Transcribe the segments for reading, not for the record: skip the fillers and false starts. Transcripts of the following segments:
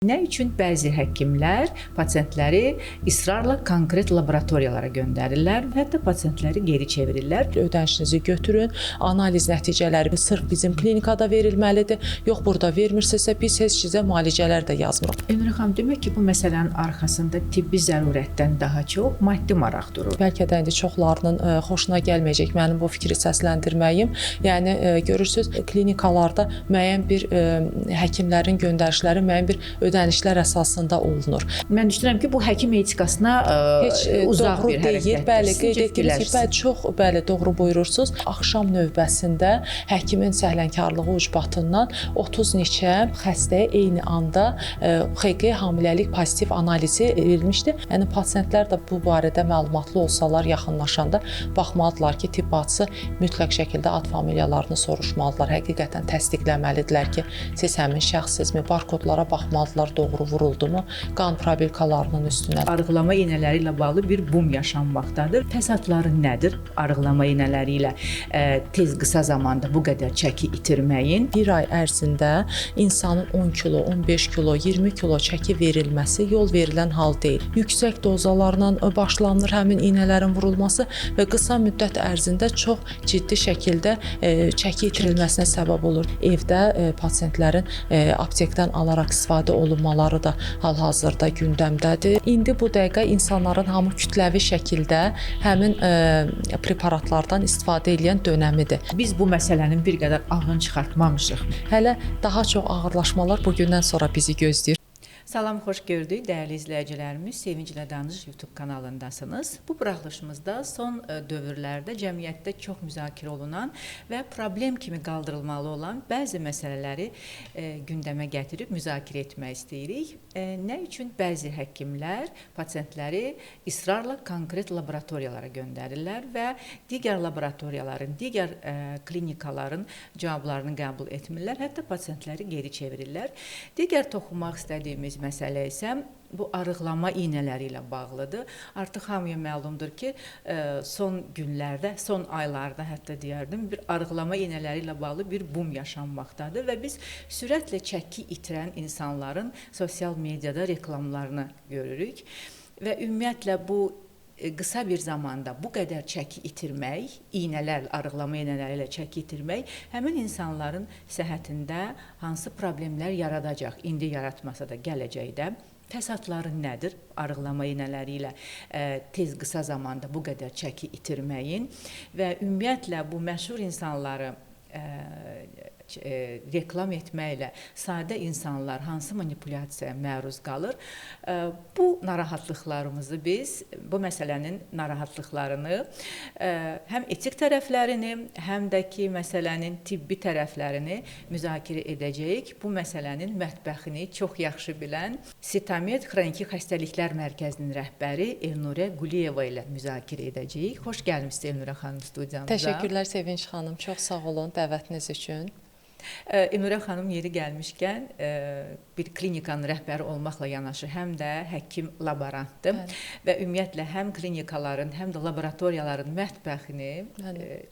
Nə üçün bəzi həkimlər pasientləri israrla konkret laboratoriyalara göndərirlər, hətta pasientləri geri çevirirlər? Ödənişinizi götürün, analiz nəticələri sırf bizim klinikada verilməlidir. Yox, burada vermirsinizsə biz heç sizə müalicələr də yazmırıq. Elnurə xanım, demək ki, bu məsələnin arxasında tibbi zərurətdən daha çox maddi maraq durur. Bəlkə də indi çoxlarının xoşuna gəlməyəcək mənim bu fikri səsləndirməyim. Yəni görürsüz, klinikalarda müəyyən bir həkimlərin göndərişləri müəyyən bir ödənişlər əsasında olunur. Mən düşünürəm ki, bu həkim etikasına heç uzaq doğru bir deyil. hərəkətdir. Bəli, qeyd etdiyiniz kimi, bəli, çox bəli, doğru buyurursunuz. Axşam növbəsində həkimin səhlənkarlığı ucbatından 30 neçə xəstəyə eyni anda XQ hamiləlik pozitiv analizi verilmişdi. Yəni pasientlər də bu barədə məlumatlı olsalar, yaxınlaşanda baxmalıdırlar ki, tibb bacısı mütləq şəkildə ad familiyalarını soruşmalıdırlar. Həqiqətən təsdiqləməlidirlər ki, siz həmin şəxssizmi, barkodlara baxmalıdırlar, doğru vuruldumu, qan probirkalarının üstünə. Arıqlama iynələri ilə bağlı bir bum yaşanmaqdadır. Fəsadları nədir arıqlama iynələri ilə tez qısa zamanda bu qədər çəki itirməyin? Bir ay ərzində insanın 10 kilo, 15 kilo, 20 kilo çəki verilməsi yol verilən hal deyil. Yüksək dozalarla başlanır həmin iynələrin vurulması və qısa müddət ərzində çox ciddi şəkildə çəki itirilməsinə səbəb olur. Evdə pasientlərin aptekdən alaraq istifadə olunmaları da hal-hazırda gündəmdədir. İndi bu dəqiqə insanların hamı kütləvi şəkildə həmin preparatlardan istifadə edən dönəmidir. Biz bu məsələnin bir qədər ağını çıxartmamışıq. Hələ daha çox ağırlaşmalar bugündən sonra bizi gözləyir. Salam, xoş gördük dəyərli izləyicilərimiz. Sevinclə Danış YouTube kanalındasınız. Bu buraxılışımızda son dövrlərdə cəmiyyətdə çox müzakirə olunan və problem kimi qaldırılmalı olan bəzi məsələləri gündəmə gətirib müzakirə etmək istəyirik. Nə üçün bəzi həkimlər pasientləri israrla konkret laboratoriyalara göndərirlər və digər laboratoriyaların, digər klinikaların cavablarını qəbul etmirlər, hətta pasientləri geri çevirirlər. Digər toxunmaq istədiyimiz məsələ isə bu arıqlama iynələri ilə bağlıdır. Artıq hamıya məlumdur ki, son günlərdə, son aylarda hətta deyərdim, bir arıqlama iynələri ilə bağlı bir bum yaşanmaqdadır və biz sürətlə çəki itirən insanların sosial mediada reklamlarını görürük və ümumiyyətlə bu qısa bir zamanda bu qədər çəki itirmək, iynələr, arıqlama iynələri ilə çəki itirmək həmin insanların səhhətində hansı problemlər yaradacaq, indi yaratmasa da gələcəkdə? Fəsadları nədir arıqlama iynələri ilə tez qısa zamanda bu qədər çəki itirməyin və ümumiyyətlə bu məşhur insanları reklam etməklə sadə insanlar hansı manipulyasiyaya məruz qalır? Bu narahatlıqlarımızı biz, bu məsələnin narahatlıqlarını həm etik tərəflərini, həm də ki, məsələnin tibbi tərəflərini müzakirə edəcəyik. Bu məsələnin mətbəxini çox yaxşı bilən Sitamed Xroniki Xəstəliklər Mərkəzinin rəhbəri Elnurə Quliyeva ilə müzakirə edəcəyik. Xoş gəlmisiniz Elnurə xanım studiyamıza. Təşəkkürlər Sevinç xanım, çox sağ olun dəvətiniz üçün. Elnurə xanım yeri gəlmişkən bir klinikanın rəhbəri olmaqla yanaşı həm də həkim laborantdır və ümumiyyətlə həm klinikaların, həm də laboratoriyaların mətbəxini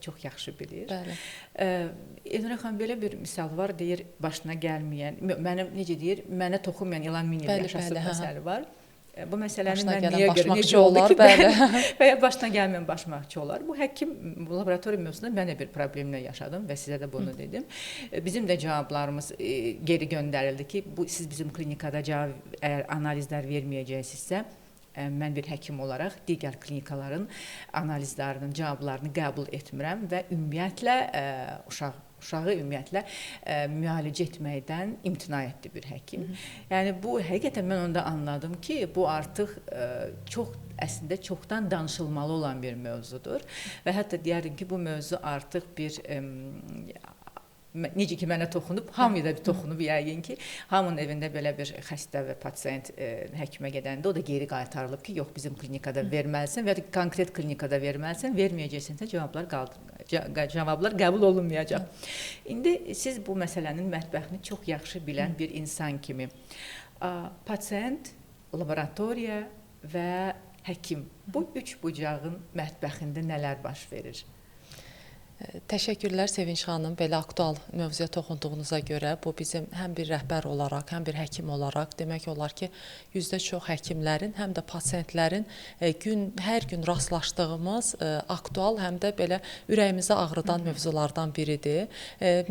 çox yaxşı bilir. Elnurə xanım, belə bir misal var, deyir, başına gəlməyən, mənə necə deyir, mənə toxunmayan ilan min il yaşasın məsəli var. Bu məsələni mən niyə görə necə oldu ki, və ya başına gəlməyən başmaqçı olar. Bu həkim laboratoriya mövzusunda mən də bir problemlə yaşadım və sizə də bunu dedim. Bizim də cavablarımız geri göndərildi ki, bu siz bizim klinikada cavab əgər analizlər verməyəcəksinizsə, mən bir həkim olaraq digər klinikaların analizlərinin cavablarını qəbul etmirəm və ümumiyyətlə uşağı ümumiyyətlə müalicə etməkdən imtina etdi bir həkim. Yəni bu həqiqətən mən onda anladım ki, bu artıq çox əslində çoxdan danışılmalı olan bir mövzudur və hətta deyərdim ki, bu mövzu artıq bir necə ki mənə toxunub, hamıya da bir toxunub yəqin ki, hamının evində belə bir xəstə və pasient həkimə gedəndə o da geri qaytarılıb ki, yox bizim klinikada verməlisən və ya konkret klinikada verməlisən, verməyəcəksənsə cavablar qəbul olunmayacaq. İndi siz bu məsələnin mətbəxini çox yaxşı bilən bir insan kimi pasient, laboratoriya və həkim bu üç bucağın mətbəxində nələr baş verir? Təşəkkürlər Sevinç xanım, belə aktual mövzuya toxunduğunuza görə. Bu bizim həm bir rəhbər olaraq, həm bir həkim olaraq demək olar ki, yüzdə çox həkimlərin, həm də pasientlərin hər gün rastlaşdığımız aktual, həm də belə ürəyimizi ağrıdan mövzulardan biridir.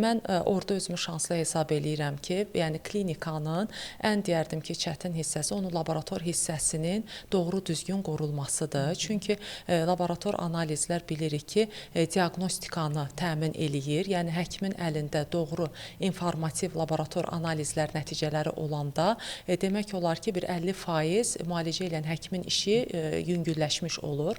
Mən orada özümü şanslı hesab eləyirəm ki, yəni klinikanın ən deyərdim ki, çətin hissəsi onun laborator hissəsinin doğru düzgün qorunmasıdır. Çünki laborator analizlər bilirik ki, diaqnostikanı təmin eləyir. Yəni həkimin əlində doğru informativ laborator analizlər nəticələri olanda demək olar ki, bir 50% müalicə edən həkimin işi yüngülləşmiş olur.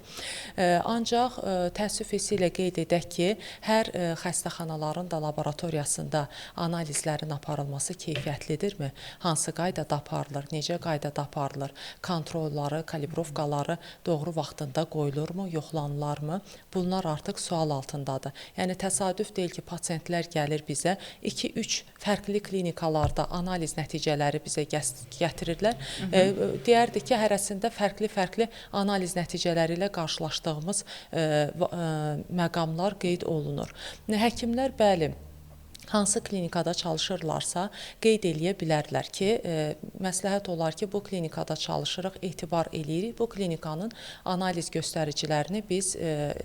Ancaq təəssüf hissi ilə qeyd edək ki, hər xəstəxanaların da laboratoriyasında analizlərin aparılması keyfiyyətlidirmi? Hansı qaydada aparılır? Necə qaydada aparılır? Kontrolları, kalibrovkaları doğru vaxtında qoyulurmu, yoxlanılarmı? Bunlar artıq sual altındadır. Yəni təsadüf deyil ki, pasientlər gəlir bizə 2-3 fərqli klinikalarda analiz nəticələri bizə gətirirlər. Deyərdik ki, hərəsində fərqli-fərqli analiz nəticələri ilə qarşılaşdığımız məqamlar qeyd olunur. Həkimlər, bəli, hansı klinikada çalışırlarsa, qeyd eləyə bilərlər ki, məsləhət olar ki, bu klinikada çalışırıq, etibar eləyirik, bu klinikanın analiz göstəricilərini biz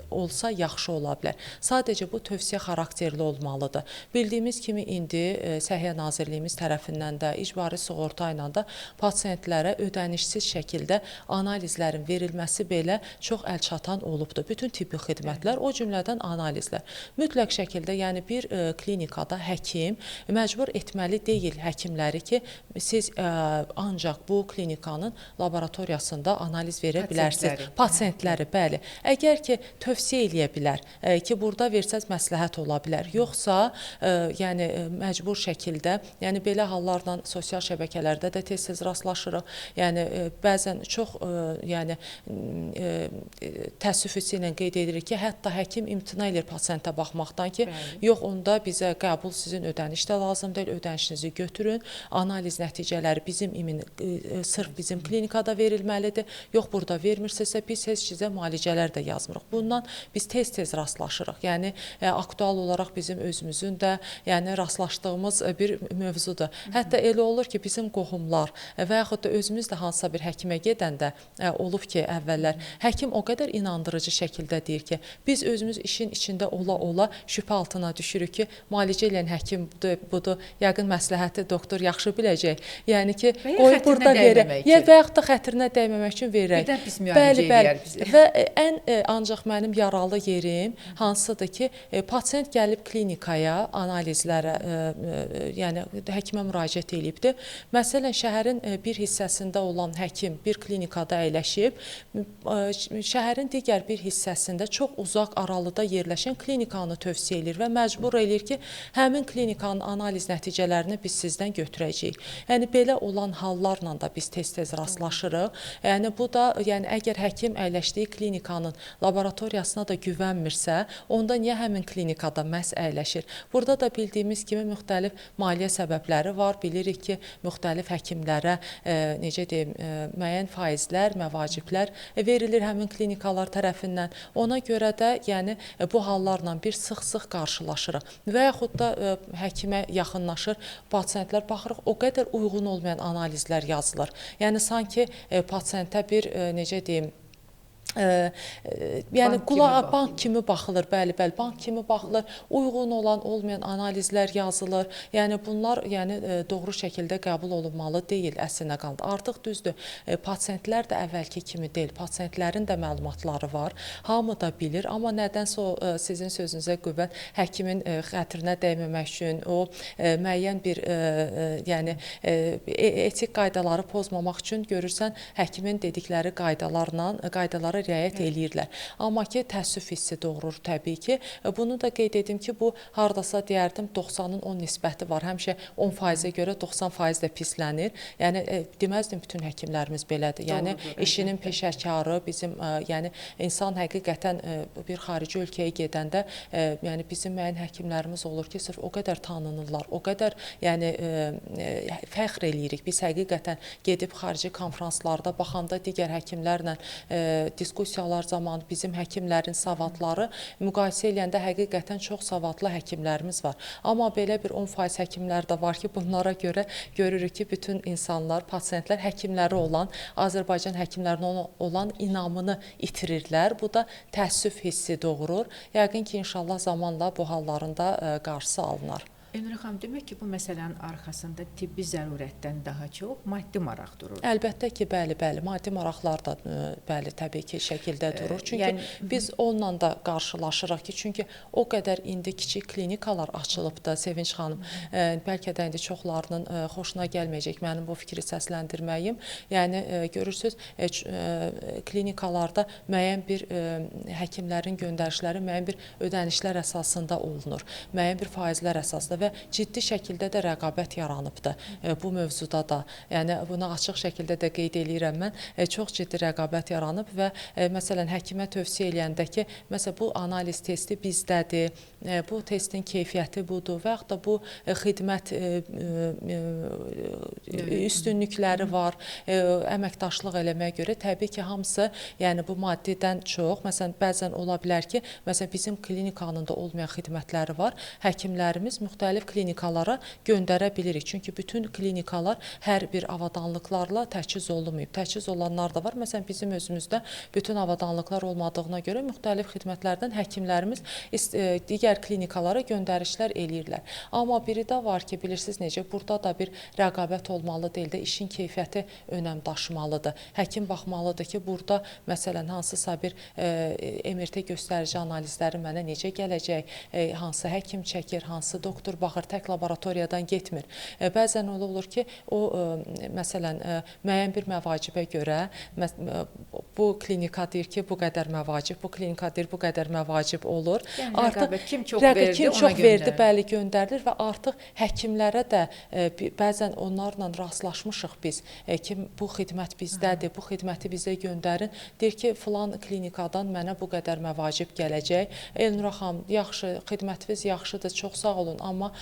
olsa yaxşı ola bilər. Sadəcə bu tövsiyə xarakterli olmalıdır. Bildiyimiz kimi indi Səhiyyə Nazirliyimiz tərəfindən də, icbari sığorta ilə də pasientlərə ödənişsiz şəkildə analizlərin verilməsi belə çox əlçatan olubdur. Bütün tibbi xidmətlər, o cümlədən analizlər. Mütləq şəkildə, yəni bir klinikada həkim məcbur etməli deyil həkimləri ki, siz ancaq bu klinikanın laboratoriyasında analiz verə bilərsiniz. Pasientləri, bəli. Əgər ki, tövsiyə eləyə bilər ki, burada versəz məsləhət ola bilər. Yoxsa, yəni məcbur şəkildə, yəni belə hallarla sosial şəbəkələrdə də tez-tez rastlaşırıq. Yəni bəzən çox yəni təəssüf hissi ilə qeyd edirik ki, hətta həkim imtina edir pasientə baxmaqdan ki, yox, onda bizə qəbul sizin ödəniş də lazım deyil, ödənişinizi götürün, analiz nəticələri bizim sırf bizim klinikada verilməlidir, yox, burada vermirsinizsə biz heç sizə müalicələr də yazmırıq. Bundan biz tez-tez rastlaşırıq. Yəni aktual olaraq bizim özümüzün də yəni rastlaşdığımız bir mövzudur. Hətta elə olur ki, bizim qohumlar və yaxud da özümüz də hansısa bir həkimə gedəndə olub ki, əvvəllər həkim o qədər inandırıcı şəkildə deyir ki, biz özümüz işin içində ola-ola şübhə altına düşürük ki, müalicə eləyən həkim budur, yəqin məsləhəti doktor yaxşı biləcək. Yəni ki, qoy burada verək. Və yaxud da xətrinə dəyməmək üçün verək. Birdən pis müalicə eləyər bizi. Və ən ancaq mənim yaralı yerim hansıdır ki, pasient gəlib klinikaya, analizlərə, yəni həkimə müraciət eləyibdir. Məsələn, şəhərin bir hissəsində olan həkim bir klinikada əyləşib, şəhərin digər bir hissəsində çox uzaq aralıda yerləşən klinikanı tövsiyə eləyir və məcbur eləyir ki, həmin klinikanın analiz nəticələrini biz sizdən götürəcəyik. Yəni belə olan hallarla da biz tez-tez rastlaşırıq. Yəni bu da, yəni əgər həkim əyləşdiyi klinikanın laboratoriyasına da güvənmirsə, onda niyə həmin klinikada məhz əyləşir? Burada da bildiyimiz kimi müxtəlif maliyyə səbəbləri var. Bilirik ki, müxtəlif həkimlərə necə deyim, müəyyən faizlər, məvaciblər verilir həmin klinikalar tərəfindən. Ona görə də yəni bu hallarla bir sıx-sıx qarşılaşırıq. Və yaxud da həkimə yaxınlaşır, pasientlər baxırıq, o qədər uyğun olmayan analizlər yazılır. Yəni sanki pasientə bir, necə deyim, yəni qulağa bank kimi baxılır, bəli, bəli, bank kimi baxılır, uyğun olan, olmayan analizlər yazılır. Yəni bunlar yəni doğru şəkildə qəbul olunmalı deyil əslinə qaldı. Artıq düzdür, pasientlər də əvvəlki kimi deyil, pasientlərin də məlumatları var, hamı da bilir, amma nədənsə o sizin sözünüzə qüvvət həkimin xətrinə dəyməmək üçün, o müəyyən bir yəni etik qaydaları pozmamaq üçün görürsən həkimin dedikləri qaydalara riayət eləyirlər. Amma ki, təəssüf hissi doğurur təbii ki. Bunu da qeyd edim ki, bu hardasa deyərdim 90-ın 10 nisbəti var. Həmişə 10%-ə görə 90% də pislənir. Yəni deməzdim bütün həkimlərimiz belədir. Yəni işinin peşəkarı bizim, yəni insan həqiqətən bir xarici ölkəyə gedəndə, yəni bizim müəyyən həkimlərimiz olur ki, sırf o qədər tanınırlar, o qədər yəni fəxr eləyirik. Biz həqiqətən gedib xarici konfranslarda baxanda digər həkimlərlə diskussiya Diskussiyalar zamanı bizim həkimlərin savadları müqayisə eləyəndə həqiqətən çox savadlı həkimlərimiz var. Amma belə bir 10% həkimlər də var ki, bunlara görə görürük ki, bütün insanlar, pasientlər həkimləri olan, Azərbaycan həkimlərinə olan inamını itirirlər. Bu da təəssüf hissi doğurur. Yəqin ki, inşallah zamanla bu halların da qarşısı alınar. Elnura xanım, demək ki, bu məsələnin arxasında tibbi zərurətdən daha çox maddi maraq durur. Əlbəttə ki, bəli, bəli, maddi maraqlar da bəli, təbii ki, şəkildə durur. Çünki biz onunla da qarşılaşırıq ki, çünki o qədər indi kiçik klinikalar açılıb da, Sevinç xanım, bəlkə də indi çoxlarının xoşuna gəlməyəcək mənim bu fikri səsləndirməyim. Yəni görürsüz, klinikalarda müəyyən bir həkimlərin göndərişləri müəyyən bir ödənişlər əsasında olunur, müəyyən bir faizlər əsasında və ciddi şəkildə də rəqabət yaranıbdır bu mövzuda da. Yəni bunu açıq şəkildə də qeyd eləyirəm mən. Çox ciddi rəqabət yaranıb və məsələn həkimə tövsiyə eləyəndə ki, məsələn bu analiz testi bizdədir, bu testin keyfiyyəti budur və yaxud da bu xidmət üstünlükləri var, əməkdaşlıq eləməyə görə təbii ki, hamısı yəni bu maddidən çox, məsələn bəzən ola bilər ki, məsələn bizim klinikanın da olmayan xidmətləri var, həkimlərimiz müxtəlif klinikalara göndərə bilirik. Çünki bütün klinikalar hər bir avadanlıqlarla təchiz olunmayıb. Təchiz olanlar da var. Məsələn, bizim özümüzdə bütün avadanlıqlar olmadığına görə müxtəlif xidmətlərdən həkimlərimiz digər klinikalara göndərişlər eləyirlər. Amma biri də var ki, bilirsiniz necə, burada da bir rəqabət olmalı deyil də, işin keyfiyyəti önəm daşımalıdır. Həkim baxmalıdır ki, burada məsələn hansısa bir MRT göstərici analizləri mənə necə gələcək, hansı həkim çəkir, hansı doktor baxır, tək laboratoriyadan getmir. Bəzən elə olur ki, o məsələn müəyyən bir məvacibə görə bu klinika deyir ki, bu qədər məvacib, bu klinika deyir, bu qədər məvacib olur. Yəni, artıq rəqabət kim çox verdi, kim çox verdi, bəli, göndərilir və artıq həkimlərə də bəzən onlarla rastlaşmışıq biz ki, bu xidmət bizdədir, bu xidməti bizə göndərin. Deyir ki, filan klinikadan mənə bu qədər məvacib gələcək. Elnura xanım, yaxşı, xidmətiniz yaxşıdır, çox sağ olun, amma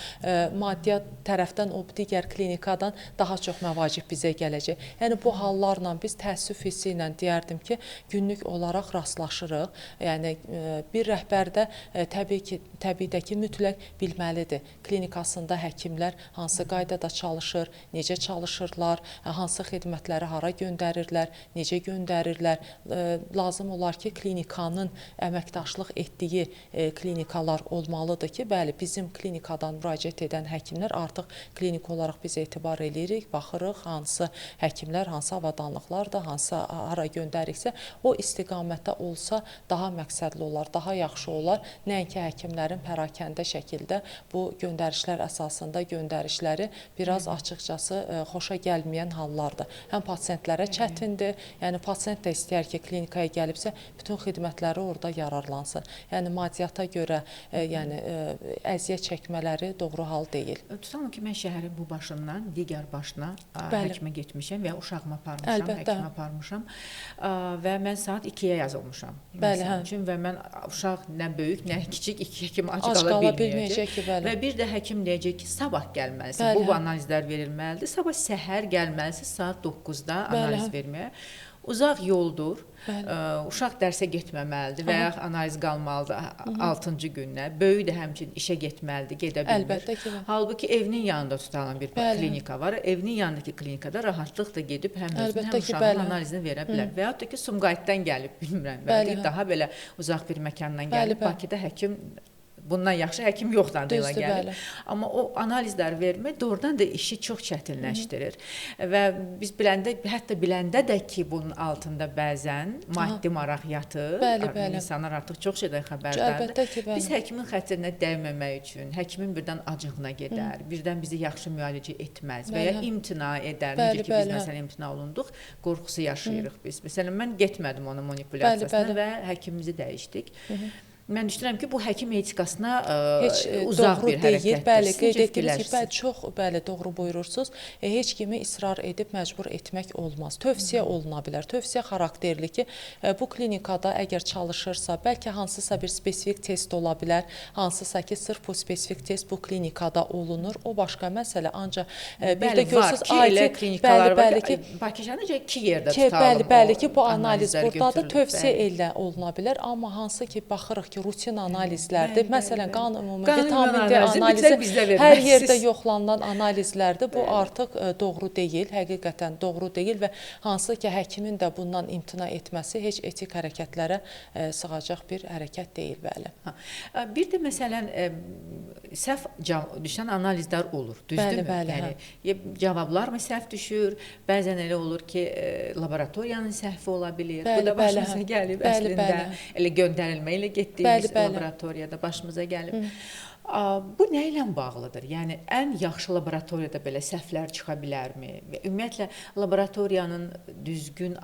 maddiyyat tərəfdən o digər klinikadan daha çox məvacib bizə gələcək. Yəni bu hallarla biz təəssüf hissi ilə deyərdim ki, günlük olaraq rastlaşırıq. Yəni bir rəhbər də təbii ki, təbii də ki, mütləq bilməlidir. Klinikasında həkimlər hansı qaydada çalışır, necə çalışırlar, hansı xidmətləri hara göndərirlər, necə göndərirlər. Lazım olar ki, klinikanın əməkdaşlıq etdiyi klinikalar olmalıdır ki, bəli, bizim klinikadan müraciət edən həkimlər artıq klinik olaraq biz etibar eləyirik, baxırıq hansı həkimlər, hansı avadanlıqlardır, hansı hara göndəriksə, o istiqamətdə olsa daha məqsədli olar, daha yaxşı olar. Nəinki həkimlərin pərakəndə şəkildə bu göndərişlər əsasında göndərişləri biraz açıqcası xoşa gəlməyən hallardır. Həm pasientlərə çətindir, yəni pasient də istəyər ki, klinikaya gəlibsə bütün xidmətləri orada yararlansın. Yəni maddiyyata görə yəni əziyyət çəkmələri doğru hal deyil. Tutalım ki, mən şəhərin bu başından digər başına həkimə getmişəm və uşağımı aparmışam, həkimə aparmışam və mən saat 2-yə yazılmışam. Bəli, hə. Üçün və mən uşaq nə böyük, nə kiçik 2-yə kimi ac qala bilməyəcək. Ki, bəli. Və bir də həkim deyəcək ki, sabah gəlməlisin, bu analizlər verilməlidir. Sabah səhər gəlməlisin saat 9-da analiz verməyə. Uzaq yoldur. Uşaq dərsə getməməlidir və ya analiz qalmalıdır 6-cı günə. Böyük də həmçinin işə getməlidir, gedə bilmir. Əlbəttə ki. Halbuki evinin yanında tutulan bir klinika var. Evinin yanındakı klinikada rahatlıqla gedib həm özünün, həm uşağın analizini verə bilər. Və yaxud da ki, Sumqayıtdan gəlib, bilmirəm, və daha belə uzaq bir məkandan gəlib, Bakıda həkim bundan yaxşı həkim yoxdur adıyla gəlir. Amma o analizlər vermək doğrudan da işi çox çətinləşdirir. Və biz biləndə, hətta biləndə də ki, bunun altında bəzən maddi maraq yatır. Bəli, bəli. İnsanlar artıq çox şeydən xəbərdardır. Əlbəttə ki, bəli. Biz həkimin xətrinə dəyməmək üçün, həkimin birdən acığına gedər, birdən bizi yaxşı müalicə etməz və ya imtina edər. Necə ki, biz məsələn imtina olunduq, qorxusu yaşayırıq biz. Məsələn, mən getmədim onun manipulyasiyasına və həkimimizi dəyişdik. Mən düşünürəm ki, bu həkim etikasına heç uzaq doğru bir deyil. hərəkətdir. Bəli, Siz qeyd necə etdiyiniz kimi, bəli, fikirləşirsiniz? Çox bəli, doğru buyurursunuz. Heç kimi israr edib məcbur etmək olmaz. Tövsiyə oluna bilər. Tövsiyə xarakterli ki, bu klinikada əgər çalışırsa, bəlkə hansısa bir spesifik test ola bilər, hansısa ki, sırf bu spesifik test bu klinikada olunur. O başqa məsələ. Ancaq bir Bəli, də görürsüz, var ki, elə IT, klinikalar bəli, var bəli ki, ki, Bakı şəhərində necə 2 yerdə ki, tutalım. bəli, bəli ki, bu o analiz analizlər burdadır, götürülür, tövsiyə bəli. elə oluna bilər, amma hansı ki, baxırıq ki, rutin analizlərdir. Bəli, Məsələn, bəli. qan ümumi Qan ümumi vitamin D analizi analizi mütləq bizdə hər verməlisiniz. yerdə yoxlanılan analizlərdir. Bu artıq doğru deyil, həqiqətən doğru deyil və hansı ki, həkimin də bundan imtina etməsi heç etik hərəkətlərə sığacaq bir hərəkət deyil, bəli. Ha. Bir də məsələn, səhv düşən analizlər olur, düzdürmü? Bəli, bəli, Yəni cavablar mı səhv düşür? Bəzən elə olur ki, laboratoriyanın səhvi ola bilir. Bu Bəli, da bəli, başımıza hə. gəlib Bəli, əslində. bəli. Elə göndərilmə ilə getdiyimiz Bəli, bəli. laboratoriyada başımıza gəlib. Bu nə ilə bağlıdır? Yəni ən yaxşı laboratoriyada belə səhvlər çıxa bilərmi? Və ümumiyyətlə laboratoriyanın düzgün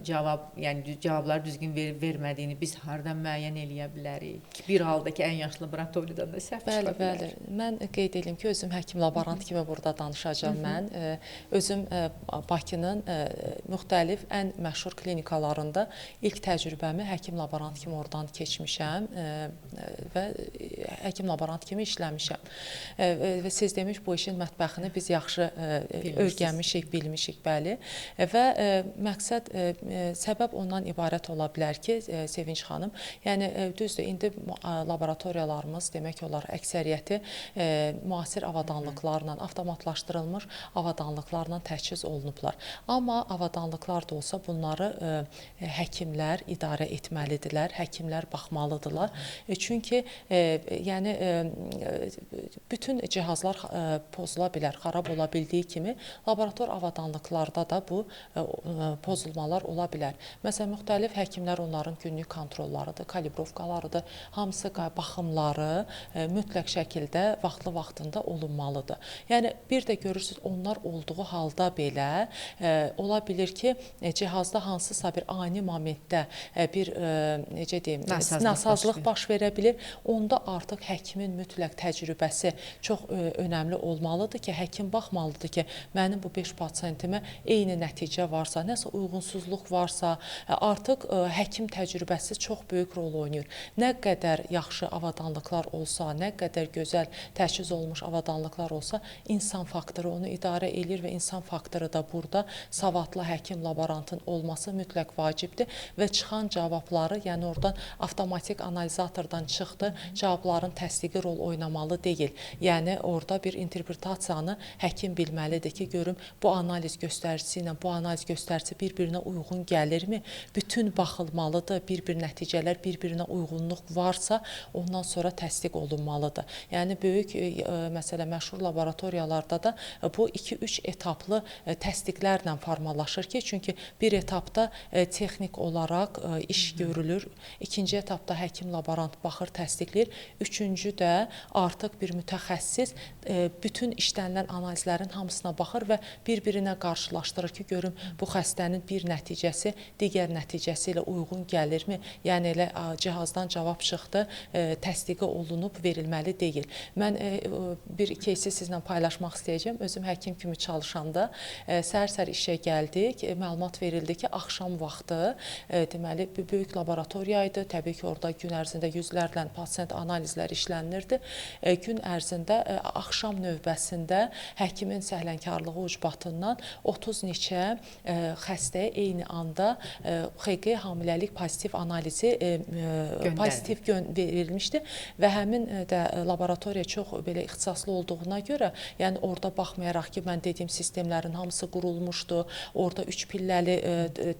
cavab, yəni cavabları düzgün verib vermədiyini biz hardan müəyyən eləyə bilərik? Bir halda ki, ən yaxşı laboratoriyadan da səhv Bəli, çıxa bilər. bəli. Mən qeyd eləyim ki, özüm həkim laborant kimi burada danışacağam mən. Özüm Bakının müxtəlif ən məşhur klinikalarında ilk təcrübəmi həkim laborant kimi oradan keçmişəm və həkim laborant kimi işləmişəm. Və siz demiş, bu işin mətbəxini biz yaxşı öyrənmişik, bilmişik, bəli. Və məqsəd, səbəb ondan ibarət ola bilər ki, Sevinç xanım, yəni düzdür, indi laboratoriyalarımız demək olar əksəriyyəti müasir avadanlıqlarla, avtomatlaşdırılmış avadanlıqlarla təchiz olunublar. Amma avadanlıqlar da olsa bunları həkimlər idarə etməlidirlər, həkimlər baxmalıdırlar. Çünki yəni bütün cihazlar pozula bilər, xarab ola bildiyi kimi laborator avadanlıqlarda da bu pozulmalar ola bilər. Məsələn, müxtəlif həkimlər onların günlük kontrollarıdır, kalibrovkalarıdır, hamısı baxımları mütləq şəkildə vaxtlı-vaxtında olunmalıdır. Yəni bir də görürsünüz, onlar olduğu halda belə ola bilir ki, cihazda hansısa bir ani momentdə bir necə deyim, nasazlıq baş verə bilir. Onda artıq həkimin mütləq təcrübəsi çox önəmli olmalıdır ki, həkim baxmalıdır ki, mənim bu 5 pasientimə eyni nəticə varsa, nəsə uyğunsuzluq varsa, artıq həkim təcrübəsi çox böyük rol oynayır. Nə qədər yaxşı avadanlıqlar olsa, nə qədər gözəl təchiz olunmuş avadanlıqlar olsa, insan faktoru onu idarə eləyir və insan faktoru da burada savadlı həkim laborantın olması mütləq vacibdir və çıxan cavabları, yəni oradan avtomatik analizatordan çıxdı, cavabların təsdiqi rol oynamalı deyil. Yəni orada bir interpretasiyanı həkim bilməlidir ki, görüm bu analiz göstəricisi ilə bu analiz göstəricisi bir-birinə uyğun gəlirmi? Bütün baxılmalıdır, bir-bir nəticələr bir-birinə uyğunluq varsa, ondan sonra təsdiq olunmalıdır. Yəni böyük, məsələ məşhur laboratoriyalarda da bu 2-3 etaplı təsdiqlərlə formalaşır ki, çünki bir etapda texnik olaraq iş görülür, ikinci etapda həkim laborant baxır, təsdiqləyir, üçüncü də artıq bir mütəxəssis bütün işlənilən analizlərin hamısına baxır və bir-birinə qarşılaşdırır ki, görüm bu xəstənin bir nəticəsi digər nəticəsi ilə uyğun gəlirmi? Yəni elə cihazdan cavab çıxdı, təsdiqi olunub verilməli deyil. Mən bir кейsi sizlə paylaşmaq istəyəcəm. Özüm həkim kimi çalışanda səhər-səhər işə gəldik, məlumat verildi ki, axşam vaxtı deməli böyük laboratoriya idi. Təbii ki, orada gün ərzində yüzlərlə pasient analizləri işlənilirdi. Gün ərzində axşam növbəsində həkimin səhlənkarlığı ucbatından 30 neçə xəstəyə eyni anda XG hamiləlik pozitiv analizi pozitiv verilmişdi və həmin də laboratoriya çox belə ixtisaslı olduğuna görə, yəni orada baxmayaraq ki, mən dediyim sistemlərin hamısı qurulmuşdu, orada 3 pilləli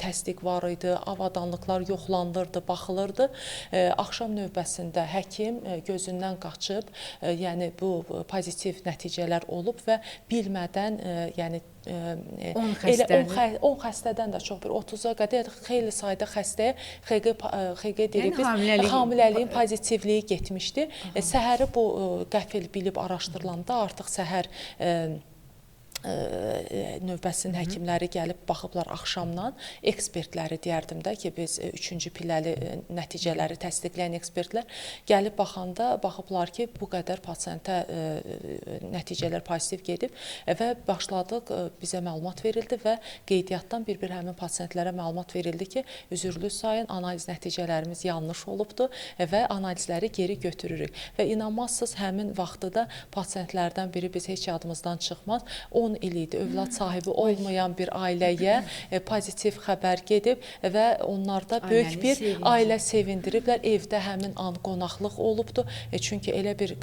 təsdiq var idi, avadanlıqlar yoxlanılırdı, baxılırdı. Axşam növbəsində həkim gözündən qaçıb, yəni bu pozitiv nəticələr olub və bilmədən, yəni 10 xəstədən də çox, bir 30-a qədər xeyli sayda xəstəyə XG deyirik biz, hamiləliyin pozitivliyi getmişdi. Səhəri bu qəfil bilib araşdırılanda artıq səhər növbəsinin həkimləri gəlib baxıblar axşamdan, ekspertləri deyərdim də ki, biz 3-cü pilləli nəticələri təsdiqləyən ekspertlər gəlib baxanda baxıblar ki, bu qədər pasientə nəticələr pozitiv gedib və başladıq, bizə məlumat verildi və qeydiyyatdan bir-bir həmin pasientlərə məlumat verildi ki, üzürlü sayın, analiz nəticələrimiz yanlış olubdur və analizləri geri götürürük. Və inanmazsınız, həmin vaxtı da pasientlərdən biri biz heç yadımızdan çıxmaz, 10 il idi övlad sahibi olmayan bir ailəyə pozitiv xəbər gedib və onlarda böyük bir ailə sevindiriblər. Evdə həmin an qonaqlıq olubdur. Çünki elə bir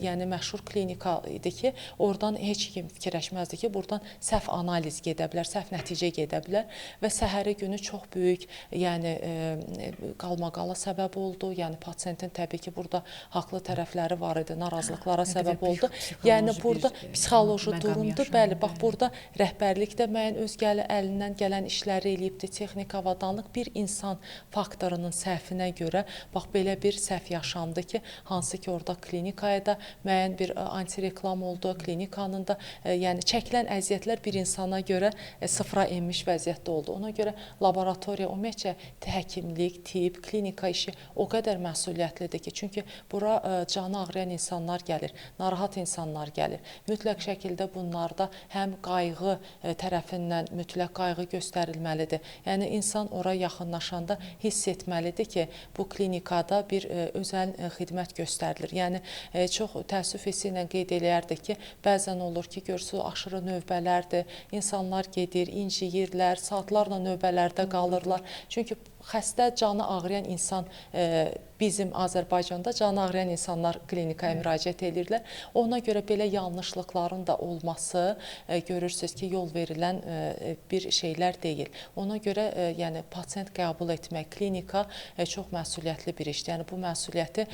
yəni məşhur klinika idi ki, oradan heç kim fikirləşməzdi ki, buradan səhv analiz gedə bilər, səhv nəticə gedə bilər və səhəri günü çox böyük yəni qalmaqala səbəb oldu. Yəni pasientin təbii ki, burada haqlı tərəfləri var idi, narazılıqlara səbəb oldu. Yəni burada psixoloji durumdur. Bəli, bax burada rəhbərlik də müəyyən öz əlindən gələn işləri eləyibdir, texnik avadanlıq bir insan faktorunun səhvinə görə bax belə bir səhv yaşandı ki, hansı ki orada klinikaya da müəyyən bir antireklam oldu, klinikanın da yəni çəkilən əziyyətlər bir insana görə sıfıra enmiş vəziyyətdə oldu. Ona görə laboratoriya, ümumiyyətcə həkimlik, tibb, klinika işi o qədər məsuliyyətlidir ki, çünki bura canı ağrıyan insanlar gəlir, narahat insanlar gəlir. Mütləq şəkildə bunlar da həm qayğı tərəfindən mütləq qayğı göstərilməlidir. Yəni insan ora yaxınlaşanda hiss etməlidir ki, bu klinikada bir özəl xidmət göstərilir. Yəni çox təəssüf hissi ilə qeyd eləyərdik ki, bəzən olur ki, görürsünüz aşırı növbələrdir, insanlar gedir, inciyirlər, saatlarla növbələrdə qalırlar. Çünki xəstə, canı ağrıyan insan bizim Azərbaycanda canı ağrıyan insanlar klinikaya müraciət edirlər. Ona görə belə yanlışlıqların da olması görürsünüz ki, yol verilən bir şeylər deyil. Ona görə yəni pasient qəbul etmək, klinika çox məsuliyyətli bir işdir. Yəni bu məsuliyyəti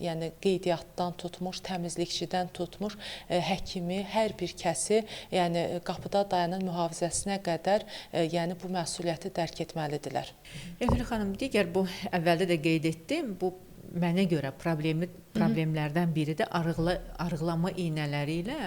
yəni qeydiyyatdan tutmuş, təmizlikçidən tutmuş, həkimi, hər bir kəsi, yəni qapıda dayanan mühafizəsinə qədər yəni bu məsuliyyəti dərk etməlidirlər. Elnur xanım, digər bu əvvəldə də qeyd etdim, bu mənə görə problemlərdən biri də arıqlama iynələri ilə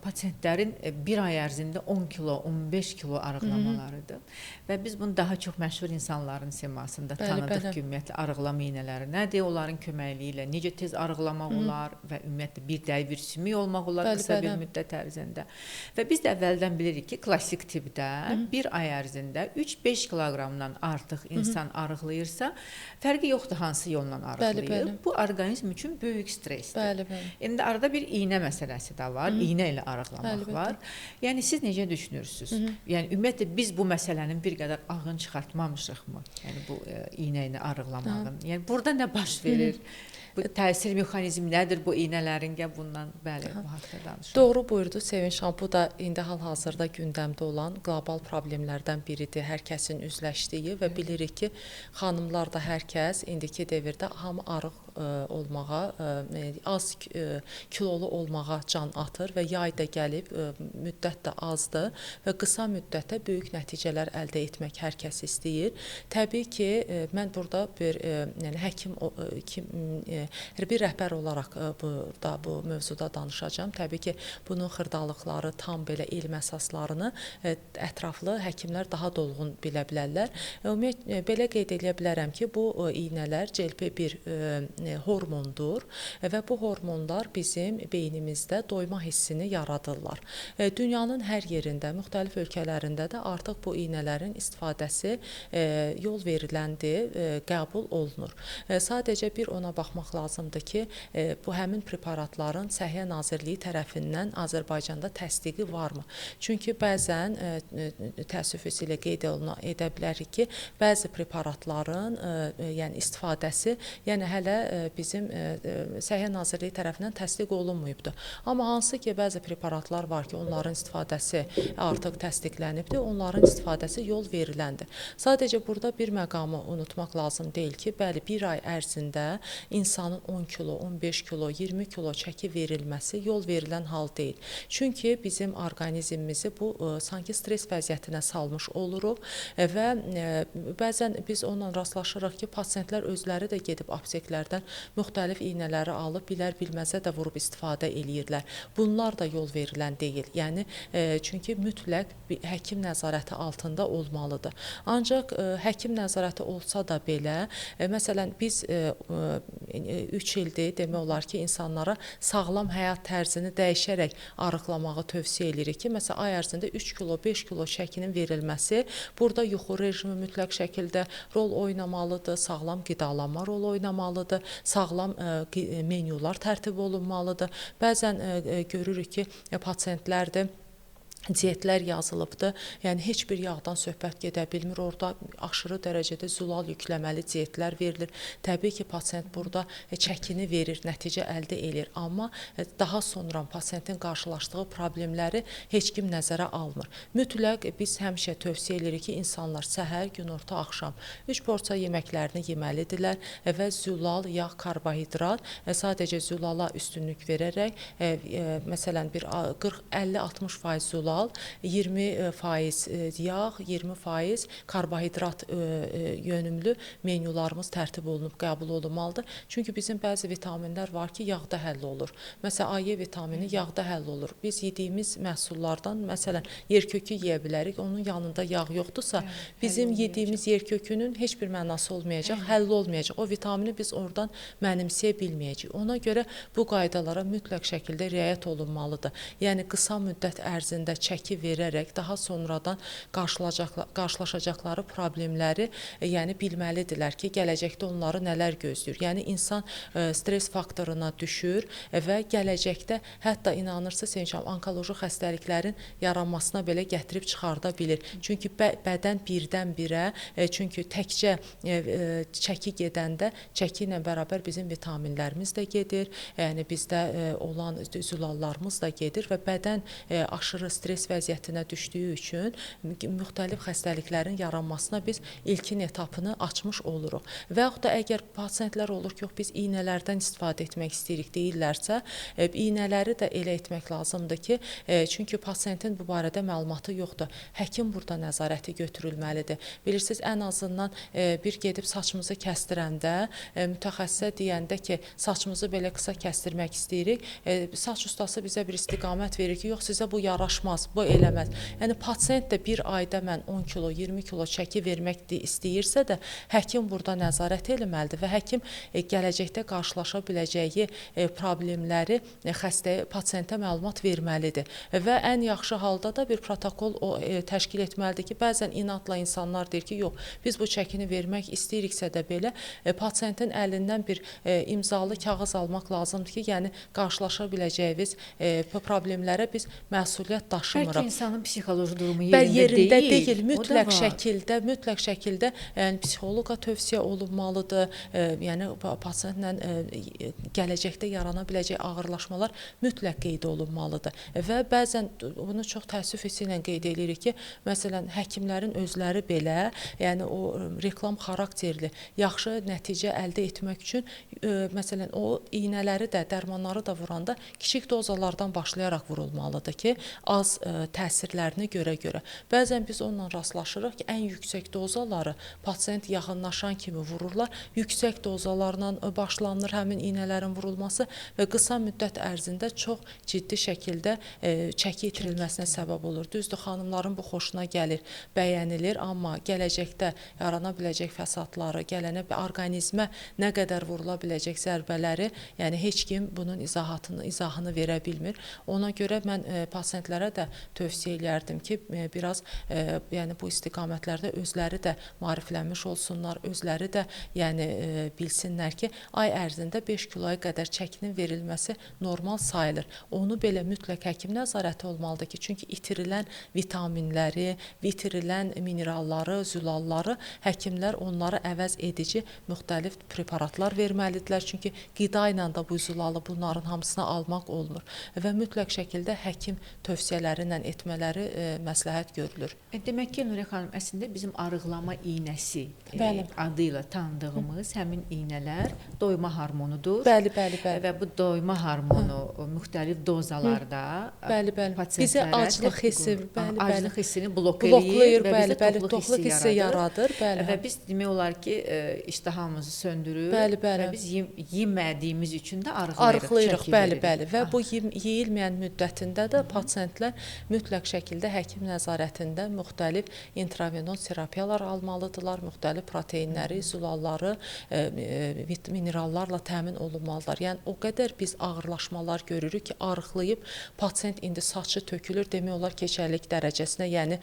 pasientlərin bir ay ərzində 10 kilo, 15 kilo arıqlamalarıdır. Və biz bunu daha çox məşhur insanların simasında tanıdıq ki, ümumiyyətlə arıqlama iynələri nədir, onların köməkliyi ilə necə tez arıqlamaq olar və ümumiyyətlə bir dəyi bir sümük olmaq olar qısa bir müddət ərzində. Və biz də əvvəldən bilirik ki, klassik tipdə bir ay ərzində 3-5 kiloqramdan artıq insan arıqlayırsa, fərqi yoxdur hansı yolla arıqlayır. Bu orqanizm üçün böyük stressdir. Bəli, bəli. İndi arada bir iynə məsələsi də var. İynə ilə arıqlamaq var. Yəni siz necə düşünürsünüz? Yəni ümumiyyətlə biz bu məsələnin bir qədər ağını çıxartmamışıqmı? Yəni bu iynə ilə arıqlamağın. Yəni burada nə baş verir? Bu təsir mexanizmi nədir bu iynələrin? Gəl bundan bəli, bu haqda danışaq. Doğru buyurdu Sevinç xanım. Bu da indi hal-hazırda gündəmdə olan qlobal problemlərdən biridir. Hər kəsin üzləşdiyi və bilirik ki, xanımlar da hər kəs indiki devirdə hamı arıq olmağa, az kilolu olmağa can atır və yay da gəlib, müddət də azdır və qısa müddətdə böyük nəticələr əldə etmək hər kəs istəyir. Təbii ki, mən burada bir yəni həkim kim bir rəhbər olaraq burada bu mövzuda danışacağam. Təbii ki, bunun xırdalıqları, tam belə elm əsaslarını ətraflı həkimlər daha dolğun bilə bilərlər. Ümumiyyətlə belə qeyd eləyə bilərəm ki, bu iynələr GLP-1 hormondur və bu hormonlar bizim beynimizdə doyma hissini yaradırlar. Dünyanın hər yerində, müxtəlif ölkələrində də artıq bu iynələrin istifadəsi yol veriləndir, qəbul olunur. Sadəcə bir ona baxmaq lazımdır ki, bu həmin preparatların Səhiyyə Nazirliyi tərəfindən Azərbaycanda təsdiqi varmı? Çünki bəzən təəssüf ilə qeyd edə bilərik ki, bəzi preparatların yəni istifadəsi, yəni hələ bizim Səhiyyə Nazirliyi tərəfindən təsdiq olunmayıbdır. Amma hansı ki, bəzi preparatlar var ki, onların istifadəsi artıq təsdiqlənibdir, onların istifadəsi yol veriləndir. Sadəcə burada bir məqamı unutmaq lazım deyil ki, bəli, bir ay ərzində insanın 10 kilo, 15 kilo, 20 kilo çəki verilməsi yol verilən hal deyil. Çünki bizim orqanizmimizi bu sanki stres vəziyyətinə salmış oluruq və bəzən biz onunla rastlaşırıq ki, pasientlər özləri də gedib apteklərdən Bəzən müxtəlif iynələri alıb bilər-bilməzə də vurub istifadə eləyirlər. Bunlar da yol verilən deyil. Yəni çünki mütləq həkim nəzarəti altında olmalıdır. Ancaq həkim nəzarəti olsa da belə, məsələn biz 3 ildir demək olar ki, insanlara sağlam həyat tərzini dəyişərək arıqlamağı tövsiyə edirik ki, məsələn ay ərzində 3 kilo, 5 kilo çəkinin verilməsi, burada yuxu rejimi mütləq şəkildə rol oynamalıdır, sağlam qidalanma rol oynamalıdır, sağlam menyular tərtib olunmalıdır. Bəzən görürük ki, pasientlərdir, diyetlər yazılıbdır. Yəni heç bir yağdan söhbət gedə bilmir. Orada aşırı dərəcədə zülal yükləməli diyetlər verilir. Təbii ki, pasient burada çəkini verir, nəticə əldə eləyir. Amma daha sonra pasientin qarşılaşdığı problemləri heç kim nəzərə almır. Mütləq biz həmişə tövsiyə edirik ki, insanlar səhər, günorta, axşam 3 porsiya yeməklərini yeməlidirlər və zülal, yağ, karbohidrat, sadəcə zülala üstünlük verərək, məsələn bir 40-50-60% zülal, 20% yağ, 20% karbohidrat yönümlü menyularımız tərtib olunub, qəbul olunmalıdır. Çünki bizim bəzi vitaminlər var ki, yağda həll olur. Məsələn, A, E vitamini yağda həll olur. Biz yediyimiz məhsullardan, məsələn, yerkökü yeyə bilərik, onun yanında yağ yoxdursa, bizim yediyimiz yerkökünün heç bir mənası olmayacaq, həll olmayacaq. O vitamini biz oradan mənimsəyə bilməyəcəyik. Ona görə bu qaydalara mütləq şəkildə riayət olunmalıdır. Yəni, qısa müddət ərzində çəki verərək daha sonradan qarşılaşacaqları problemləri, yəni bilməlidirlər ki, gələcəkdə onları nələr gözləyir. Yəni insan stres faktoruna düşür və gələcəkdə hətta inanırsınız, Sevinç xanım, onkoloji xəstəliklərin yaranmasına belə gətirib çıxarda bilir. Çünki bədən birdən-birə, çünki təkcə çəki gedəndə çəki ilə bərabər bizim vitaminlərimiz də gedir, yəni bizdə olan zülallarımız da gedir və bədən aşırı stres vəziyyətinə düşdüyü üçün müxtəlif xəstəliklərin yaranmasına biz ilkin etapını açmış oluruq. Və yaxud da əgər pasientlər olur ki, yox, biz iynələrdən istifadə etmək istəyirik deyirlərsə, iynələri də elə etmək lazımdır ki, çünki pasientin bu barədə məlumatı yoxdur. Həkim burada nəzarəti götürülməlidir. Bilirsiniz, ən azından bir gedib saçımızı kəstirəndə, mütəxəssisə deyəndə ki, saçımızı belə qısa kəstirmək istəyirik, saç ustası bizə bir istiqamət verir ki, yox, sizə bu yaraşmaz, bu eləməz. Yəni, pasient də bir ayda mən 10 kilo, 20 kilo çəki vermək istəyirsə də, həkim burada nəzarət eləməlidir və həkim gələcəkdə qarşılaşa biləcəyi problemləri xəstəyə, pasientə məlumat verməlidir. Və ən yaxşı halda da bir protokol təşkil etməlidir ki, bəzən inadla insanlar deyir ki, yox, biz bu çəkini vermək istəyiriksə də belə, pasientin əlindən bir imzalı kağız almaq lazımdır ki, yəni qarşılaşa biləcəyimiz problemlərə biz məsuliyyət daşımırıq. Bəlkə insanın psixoloji durumu yerində deyil. Mütləq şəkildə, mütləq şəkildə, yəni psixoloqa tövsiyə olunmalıdır. Yəni pasientlə gələcəkdə yarana biləcək ağırlaşmalar mütləq qeyd olunmalıdır. Və bəzən bunu çox təəssüf hissi ilə qeyd edirik ki, məsələn, həkimlərin özləri belə, yəni o reklam xarakterli yaxşı nəticə əldə etmək üçün, məsələn, o iynələri də, dərmanları da vuranda kiçik dozalardan başlayaraq vurulmalıdır ki, az təsirlərini görə-görə. Bəzən biz onunla rastlaşırıq ki, ən yüksək dozaları pasient yaxınlaşan kimi vururlar. Yüksək dozalarla başlanır həmin iynələrin vurulması və qısa müddət ərzində çox ciddi şəkildə çəki itirilməsinə səbəb olur. Düzdür, xanımların bu xoşuna gəlir, bəyənilir, amma gələcəkdə yarana biləcək fəsadları, gələnə orqanizmə nə qədər vurula biləcək zərbələri, yəni heç kim bunun izahını verə bilmir. Ona görə mən pasientlərə də tövsiyə eləyərdim ki, biraz yəni bu istiqamətlərdə özləri də maariflənmiş olsunlar, özləri də yəni bilsinlər ki, ay ərzində 5 kiloya qədər çəkinin verilməsi normal sayılır. Onu belə mütləq həkim nəzarəti olmalıdır ki, çünki itirilən vitaminləri, itirilən mineralları, zülalları həkimlər onları əvəz edici müxtəlif preparatlar verməlidirlər. Çünki qida ilə də bu zülalı bunların hamısını almaq olmur və mütləq şəkildə həkim tövsiyələri iynələri ilə etmələri məsləhət görülür. Demək ki, Nuriyə xanım, əslində bizim arıqlama iynəsi adı ilə tanıdığımız həmin iynələr doyma hormonudur. Bəli, bəli, bəli. Və bu doyma hormonu müxtəlif dozalarda bəli, bəli. Bizə aclıq hissi, bəli, bəli. Aclıq hissini blok eləyir və bəli, bəli, toxluq hissi yaradır, bəli. Və biz demək olar ki, iştahımızı söndürür. Bəli, bəli. Və biz yemədiyimiz üçün də arıqlayırıq. Arıqlayırıq, bəli, bəli. Və bu yeyilməyən müddətində də pasientlər mütləq şəkildə həkim nəzarətində müxtəlif intravenoz terapiyalar almalıdırlar, müxtəlif proteinləri, zulalları, minerallarla təmin olunmalıdırlar. Yəni o qədər biz ağırlaşmalar görürük ki, arıqlayıb pasient indi saçı tökülür, demək olar keçərlik dərəcəsinə, yəni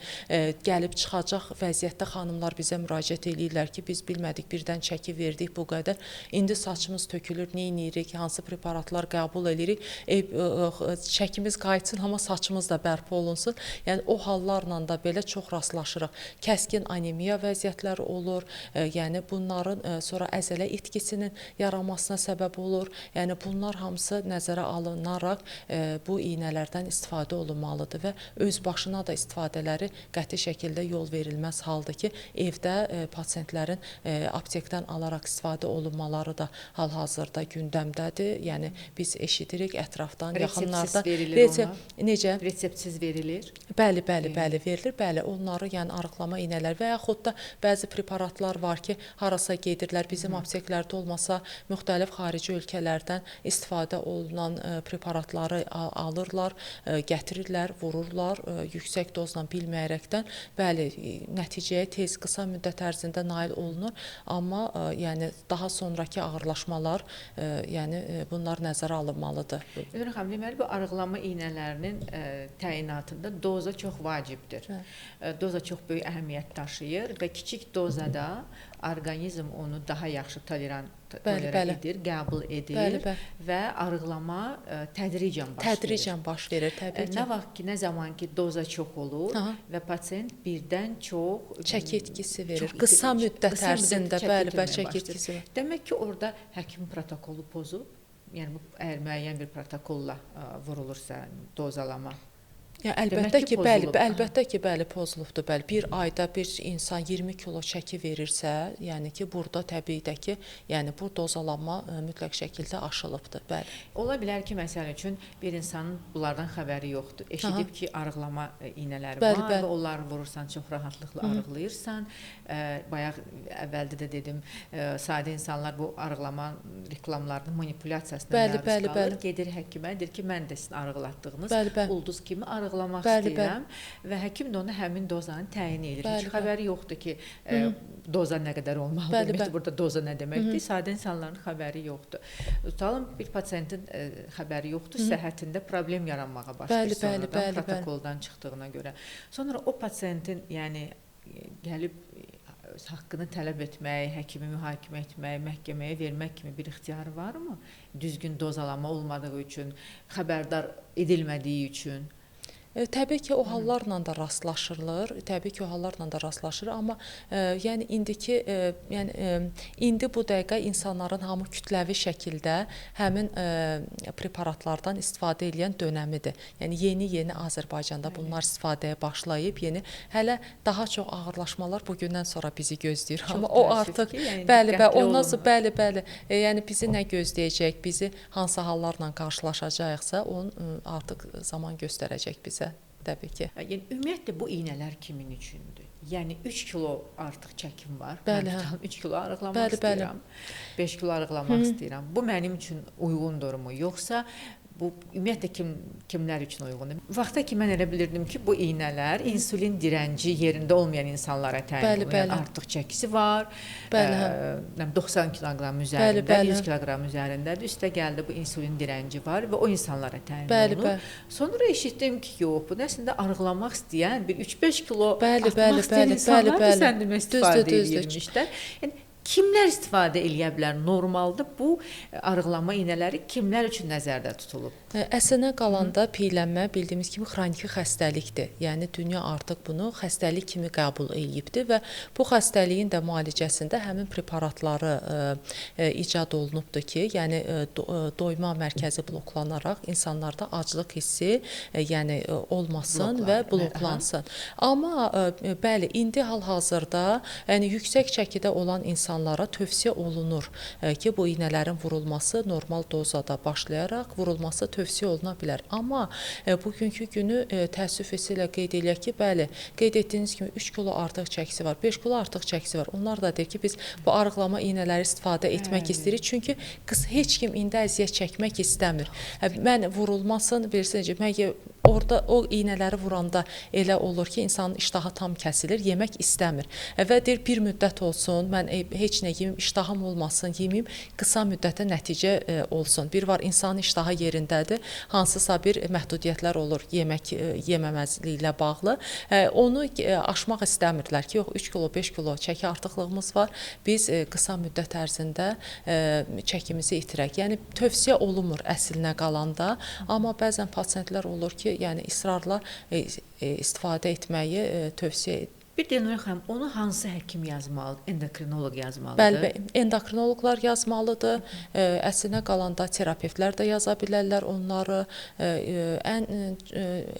gəlib çıxacaq vəziyyətdə xanımlar bizə müraciət eləyirlər ki, biz bilmədik, birdən çəki verdik bu qədər. İndi saçımız tökülür, nə edirik, hansı preparatlar qəbul edirik, çəkimiz qayıtsın, amma saçımız da bərpa olunsun. Yəni o hallarla da belə çox rastlaşırıq. Kəskin anemiya vəziyyətləri olur, yəni bunların sonra əzələ itkisinin yaranmasına səbəb olur. Yəni bunlar hamısı nəzərə alınaraq bu iynələrdən istifadə olunmalıdır və öz başına da istifadələri qəti şəkildə yol verilməz haldır ki, evdə pasientlərin aptekdən alaraq istifadə olunmaları da hal-hazırda gündəmdədir. Yəni biz eşidirik ətrafdan, yaxınlardan. Verilir ona? Necə? Reseptsiz verilir? Bəli, bəli, bəli, verilir. Bəli, onları yəni arıqlama iynələr və yaxud da bəzi preparatlar var ki, harasa gedirlər, bizim apteklərdə olmasa müxtəlif xarici ölkələrdən istifadə olunan preparatları alırlar, gətirirlər, vururlar yüksək dozla bilməyərəkdən. Bəli, nəticəyə tez, qısa müddət ərzində nail olunur, amma yəni daha sonrakı ağırlaşmalar, yəni bunlar nəzərə alınmalıdır. Elnur xanım, deməli bu arıqlama iynələrinin təyinatında doza çox vacibdir. Doza çox böyük əhəmiyyət daşıyır və kiçik dozada orqanizm onu daha yaxşı tolerant edir, qəbul edir, bəli, bəli. Və arıqlama tədricən baş verir. Tədricən baş verir, təbii ki. Nə vaxt ki, nə zaman ki doza çox olur və pasient birdən çox çəki itkisi verir. Qısa müddət ərzində, bəli, bəli, çəki itkisi. Demək ki, orada həkim protokolu pozub, yəni bu əgər müəyyən bir protokolla vurulursa dozalama. Ya, əlbəttə ki, bəli, əlbəttə ki, bəli, pozulubdur, bəli. Bir ayda bir insan 20 kilo çəki verirsə, yəni ki, burada təbii də ki, yəni bu dozalanma mütləq şəkildə aşılıbdır, bəli. Ola bilər ki, məsəl üçün bir insanın bunlardan xəbəri yoxdur. Eşidib ki, arıqlama iynələri var və onları vurursan, çox rahatlıqla arıqlayırsan. Bayaq əvvəldə də dedim, sadə insanlar bu arıqlama reklamlarının manipulyasiyasına məruz qalır. Gedir həkimə, deyir ki, mən də sizin arıqlatdığınız ulduz kimi arıqlamaq istəyirəm və həkim də ona həmin dozanı təyin edir. Heç xəbəri yoxdur ki, doza nə qədər olmalıdır. Ümumiyyətlə, burada doza nə deməkdir? Sadə insanların xəbəri yoxdur. Tutalım, bir pasientin xəbəri yoxdur, səhhətində problem yaranmağa başlayır sonradan, protokoldan çıxdığına görə. Sonra o pasientin, yəni gəlib haqqını tələb etmək, həkimi mühakimə etmək, məhkəməyə vermək kimi bir ixtiyarı varmı? Düzgün dozalama olmadığı üçün, xəbərdar edilmədiyi üçün. Təbii ki, o hallarla da rastlaşılır, təbii ki, o hallarla da rastlaşır, amma yəni indiki, yəni indi bu dəqiqə insanların hamı kütləvi şəkildə həmin preparatlardan istifadə edən dönəmidir. Yəni yeni-yeni Azərbaycanda bunlar istifadəyə başlayıb, yeni hələ daha çox ağırlaşmalar bugündən sonra bizi gözləyir. Çox amma o artıq ki, yəni, bəli, bəli, ondan sonra bəli, bəli, yəni bizi nə gözləyəcək, bizi hansı hallarla qarşılaşacağıqsa, onun artıq zaman göstərəcək bizə. Təbii ki. Yəni ümumiyyətlə bu iynələr kimin üçündür? Yəni 3 kilo artıq çəkim var. Bəli, mən 3 kilo arıqlamaq istəyirəm. 5 kilo arıqlamaq istəyirəm. Bu mənim üçün uyğundurmu? Yoxsa bu ümumiyyətlə kimlər üçün uyğundur? Vaxta ki mən elə bilirdim ki, bu iynələr insulin dirənci yerində olmayan insanlara təyin olunur. Yəni artıq çəkisi var. Bəli. 90 kiloqram üzərində, 100 kiloqram üzərindədir. Üstə gəldi bu insulin dirənci var və o insanlara təyin olunur. Sonra eşitdim ki, yox, bu əslində arıqlamaq istəyən bir 3-5 kilo artmaq istəyən insanlar da sən demə istifadə edirmişlər. Yəni Kimlər istifadə eləyə bilər? Normalda bu arıqlama iynələri kimlər üçün nəzərdə tutulub? Əslinə qalanda piylənmə bildiyimiz kimi xroniki xəstəlikdir. Yəni dünya artıq bunu xəstəlik kimi qəbul eləyibdir və bu xəstəliyin də müalicəsində həmin preparatları icad olunubdur ki, yəni doyma mərkəzi bloklanaraq insanlarda aclıq hissi yəni olmasın və bloklansın. Amma bəli, indi hal-hazırda yəni yüksək çəkidə olan insanlara tövsiyə olunur ki, bu iynələrin vurulması normal dozada başlayaraq vurulması tövsiyə oluna bilər. Amma bugünkü günü təəssüf hissi ilə qeyd eləyək ki, bəli, qeyd etdiyiniz kimi 3 kilo artıq çəkisi var, 5 kilo artıq çəkisi var. Onlar da deyir ki, biz bu arıqlama iynələri istifadə etmək istəyirik. Çünki heç kim indi əziyyət çəkmək istəmir. Mən vurulmasın, bilirsiniz necə, mən orada o iynələri vuranda elə olur ki, insanın iştahı tam kəsilir, yemək istəmir. Və deyir, bir müddət olsun, mən heç nə yemiyim, iştahım olmasın, yemiyim, qısa müddətə nəticə olsun. Bir var, insanın iştahı yerindədir, hansısa bir məhdudiyyətlər olur yemək yeməməzliklə bağlı. Onu aşmaq istəmirlər ki, yox, 3 kilo, 5 kilo çəki artıqlığımız var, biz qısa müddət ərzində çəkimizi itirək. Yəni, tövsiyə olunmur əslinə qalanda, amma bəzən pasientlər olur ki, yəni israrla istifadə etməyi tövsiyə edir. Bir də Elnura xanım, onu hansı həkim yazmalıdır? Endokrinoloq yazmalıdır? Bəli, endokrinoloqlar yazmalıdır. Əslinə qalanda terapevtlər də yaza bilərlər onları,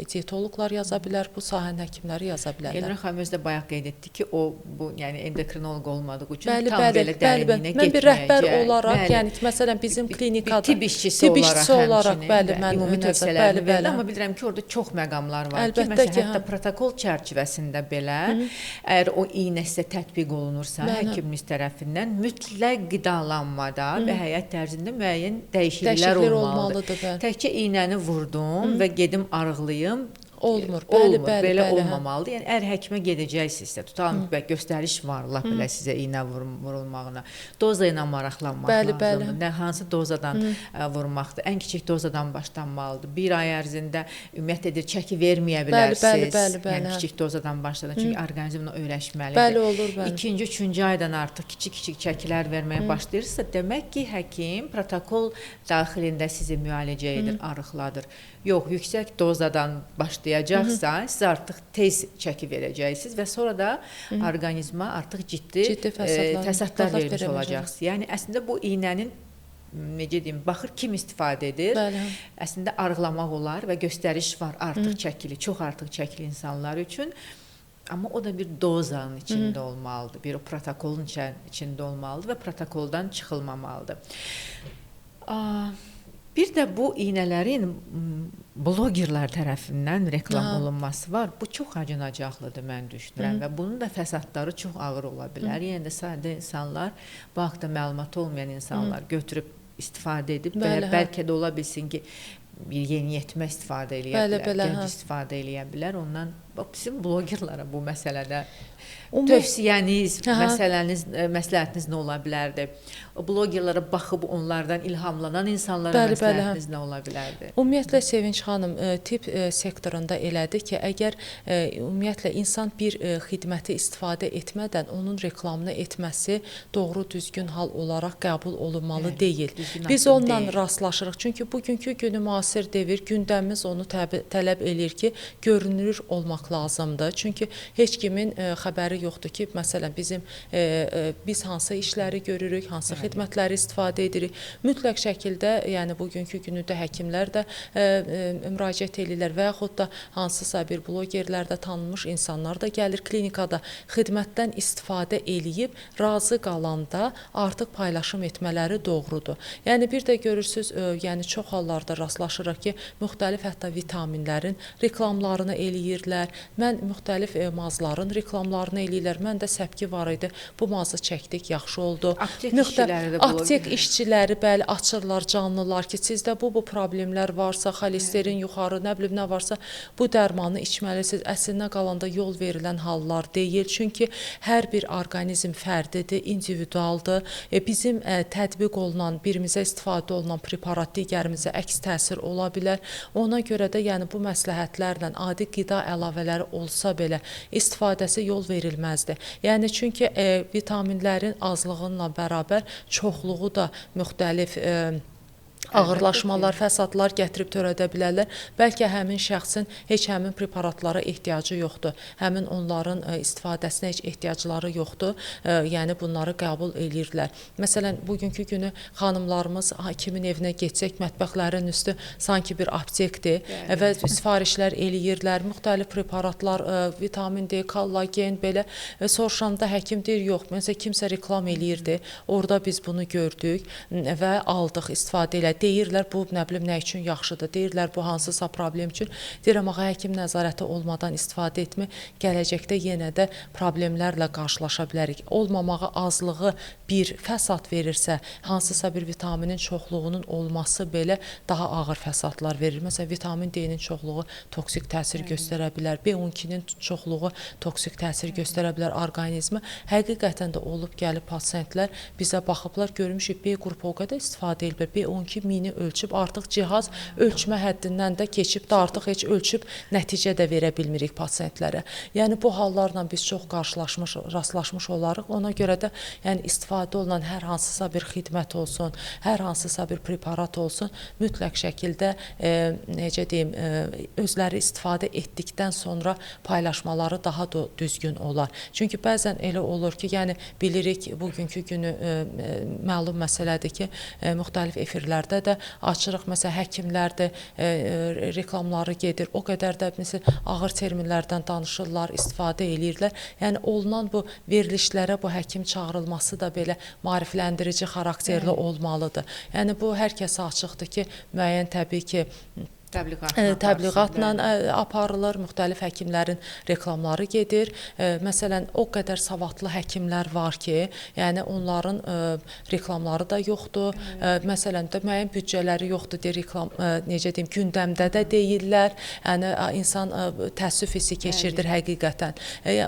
dietoloqlar yaza bilər, bu sahənin həkimləri yaza bilərlər. Elnura xanım özü də bayaq qeyd etdi ki, o bu yəni endokrinoloq olmadığı üçün tam belə dərinliyinə getməyəcək. Mən bir rəhbər olaraq, yəni ki, məsələn bizim klinikada tibb işçisi olaraq, bəli, mən ümumi tövsiyələrimi verdim, amma bilirəm ki, orada çox məqamlar var ki, məsələn, hətta protokol çərçivəsində belə əgər o iynə sizə tətbiq olunursa, həkiminiz tərəfindən mütləq qidalanmada və həyat tərzində müəyyən dəyişikliklər olmalıdır. Təkcə iynəni vurdum və gedim arıqlayım, olmur. Olmur, belə olmamalıdır. Yəni, əgər həkimə gedəcəksinizsə, tutalım ki, göstəriş var, lap belə sizə iynə vurulmağına, doza ilə maraqlanmaq lazımdır. Nə, hansı dozadan vurmaqdır? Ən kiçik dozadan başlanmalıdır. Bir ay ərzində ümumiyyətlə deyir, çəki verməyə bilərsiniz. Yəni, kiçik dozadan başladan, çünki orqanizmlə öyrəşməlidir. Bəli, olur, bəli. İkinci, üçüncü aydan artıq kiçik-kiçik çəkilər verməyə başlayırsa, demək ki, həkim protokol daxilində sizi müalicə edir, arıqladır. Yox, yüksək dozadan başlayacaqsa, siz artıq tez çəki verəcəksiniz və sonra da orqanizma artıq ciddi fəsadlar vermiş olacaqsınız. Yəni, əslində bu iynənin, necə deyim, baxır kim istifadə edir. Əslində arıqlamaq olar və göstəriş var artıq çəkili, çox artıq çəkili insanlar üçün. Amma o da bir dozanın içində olmalıdır, bir o protokolun içində olmalıdır və protokoldan çıxılmamalıdır. Bir də bu iynələrin blogerlər tərəfindən reklam olunması var. Bu çox acınacaqlıdır, mən düşünürəm və bunun da fəsadları çox ağır ola bilər. Yəni də sadə insanlar, bu haqda məlumatı olmayan insanlar götürüb istifadə edib və bəlkə də ola bilsin ki, bir yeniyetmə istifadə eləyə bilər, gənc istifadə eləyə bilər. Ondan bizim blogerlara bu məsələdə tövsiyəniz, məsələniz, məsləhətiniz nə ola bilərdi? O blogerlara baxıb onlardan ilhamlanan insanlara məsləhətiniz nə ola bilərdi? Ümumiyyətlə, Sevinç xanım, tibb sektorunda elədir ki, əgər ümumiyyətlə insan bir xidməti istifadə etmədən onun reklamını etməsi doğru düzgün hal olaraq qəbul olunmalı deyil. Biz onunla rastlaşırıq. Çünki bugünkü günü müasir devir, gündəmimiz onu tələb eləyir ki, görünür olmaq lazımdır. Çünki heç kimin xəbəri yoxdur ki, məsələn, biz hansı işləri görürük, hansı xidmətləri istifadə edirik. Mütləq şəkildə, yəni bugünkü günüdə həkimlər də müraciət edirlər və yaxud da hansısa bir blogerlərdə tanınmış insanlar da gəlir klinikada xidmətdən istifadə eləyib, razı qalanda artıq paylaşım etmələri doğrudur. Yəni bir də görürsünüz, yəni çox hallarda rastlaşırıq ki, müxtəlif hətta vitaminlərin reklamlarını eləyirlər. Mən müxtəlif mazların reklamlarını eləyirlər. Mən də səpki var idi. Bu mazı çəkdik, yaxşı oldu. Aptek işçiləri, bəli, açırlar canlılar ki, sizdə bu problemlər varsa, xolesterin yuxarı, nə bilim nə varsa, bu dərmanı içməlisiniz. Əslinə qalanda yol verilən hallar deyil. Çünki hər bir orqanizm fərdidir, individualdır. Bizim tətbiq olunan, birimizə istifadə olunan preparat digərimizə əks təsir ola bilər. Ona görə də yəni bu məsləhətlərlə, adi qida əlavələri əlavələri olsa belə istifadəsi yol verilməzdir. Yəni çünki vitaminlərin azlığıyla bərabər çoxluğu da müxtəlif ağırlaşmalar, fəsadlar gətirib törədə bilərlər. Bəlkə həmin şəxsin heç həmin preparatlara ehtiyacı yoxdur. Həmin onların istifadəsinə heç ehtiyacları yoxdur. Yəni bunları qəbul eləyirlər. Məsələn, bugünkü günü xanımlarımız kimin evinə getsək, mətbəxlərin üstü sanki bir aptekdir və sifarişlər eləyirlər. Müxtəlif preparatlar, vitamin D, kollagen belə. Soruşanda həkim deyir, yox. Məsələn, kimsə reklam eləyirdi. Orada biz bunu gördük və aldıq, istifadə elədik. Deyirlər, bu nə bilim nə üçün yaxşıdır, deyirlər, bu hansısa problem üçün. Deyirəm, ağa, həkim nəzarəti olmadan istifadə etmək, gələcəkdə yenə də problemlərlə qarşılaşa bilərik. Olmamağa azlığı bir fəsad verirsə, hansısa bir vitaminin çoxluğunun olması belə daha ağır fəsadlar verir. Məsələn, vitamin D-nin çoxluğu toksik təsir göstərə bilər, B12-nin çoxluğu toksik təsir göstərə bilər orqanizmə. Həqiqətən də olub gəlib pasiyentlər bizə baxıblar, görmüşük, B qrupu o qədər istifadə ediblər, B12 mini ölçüb, artıq cihaz ölçmə həddindən də keçib də artıq heç ölçüb nəticə də verə bilmirik pasiyentlərə. Yəni bu hallarla biz çox qarşılaşmış, rastlaşmış olarıq. Ona görə də yəni istifadə olunan hər hansısa bir xidmət olsun, hər hansısa bir preparat olsun, mütləq şəkildə necə deyim, özləri istifadə etdikdən sonra paylaşmaları daha da düzgün olar. Çünki bəzən elə olur ki, yəni bilirik bugünkü günü məlum məsələdir ki, müxtəlif efirlərdə də açırıq, məsələn, həkimlər də reklamları gedir, o qədər də məsələn, ağır terminlərdən danışırlar, istifadə eləyirlər. Yəni olunan bu verilişlərə bu həkim çağırılması da belə maarifləndirici xarakterli olmalıdır. Yəni bu hər kəsə açıqdır ki, müəyyən təbii ki, təbliğatla aparılır, müxtəlif həkimlərin reklamları gedir. Məsələn, o qədər savadlı həkimlər var ki, yəni onların reklamları da yoxdur. Məsələn, də müəyyən büdcələri yoxdur deyə reklam, necə deyim, gündəmdə də deyirlər. Yəni insan təəssüf hissi keçirdir həqiqətən.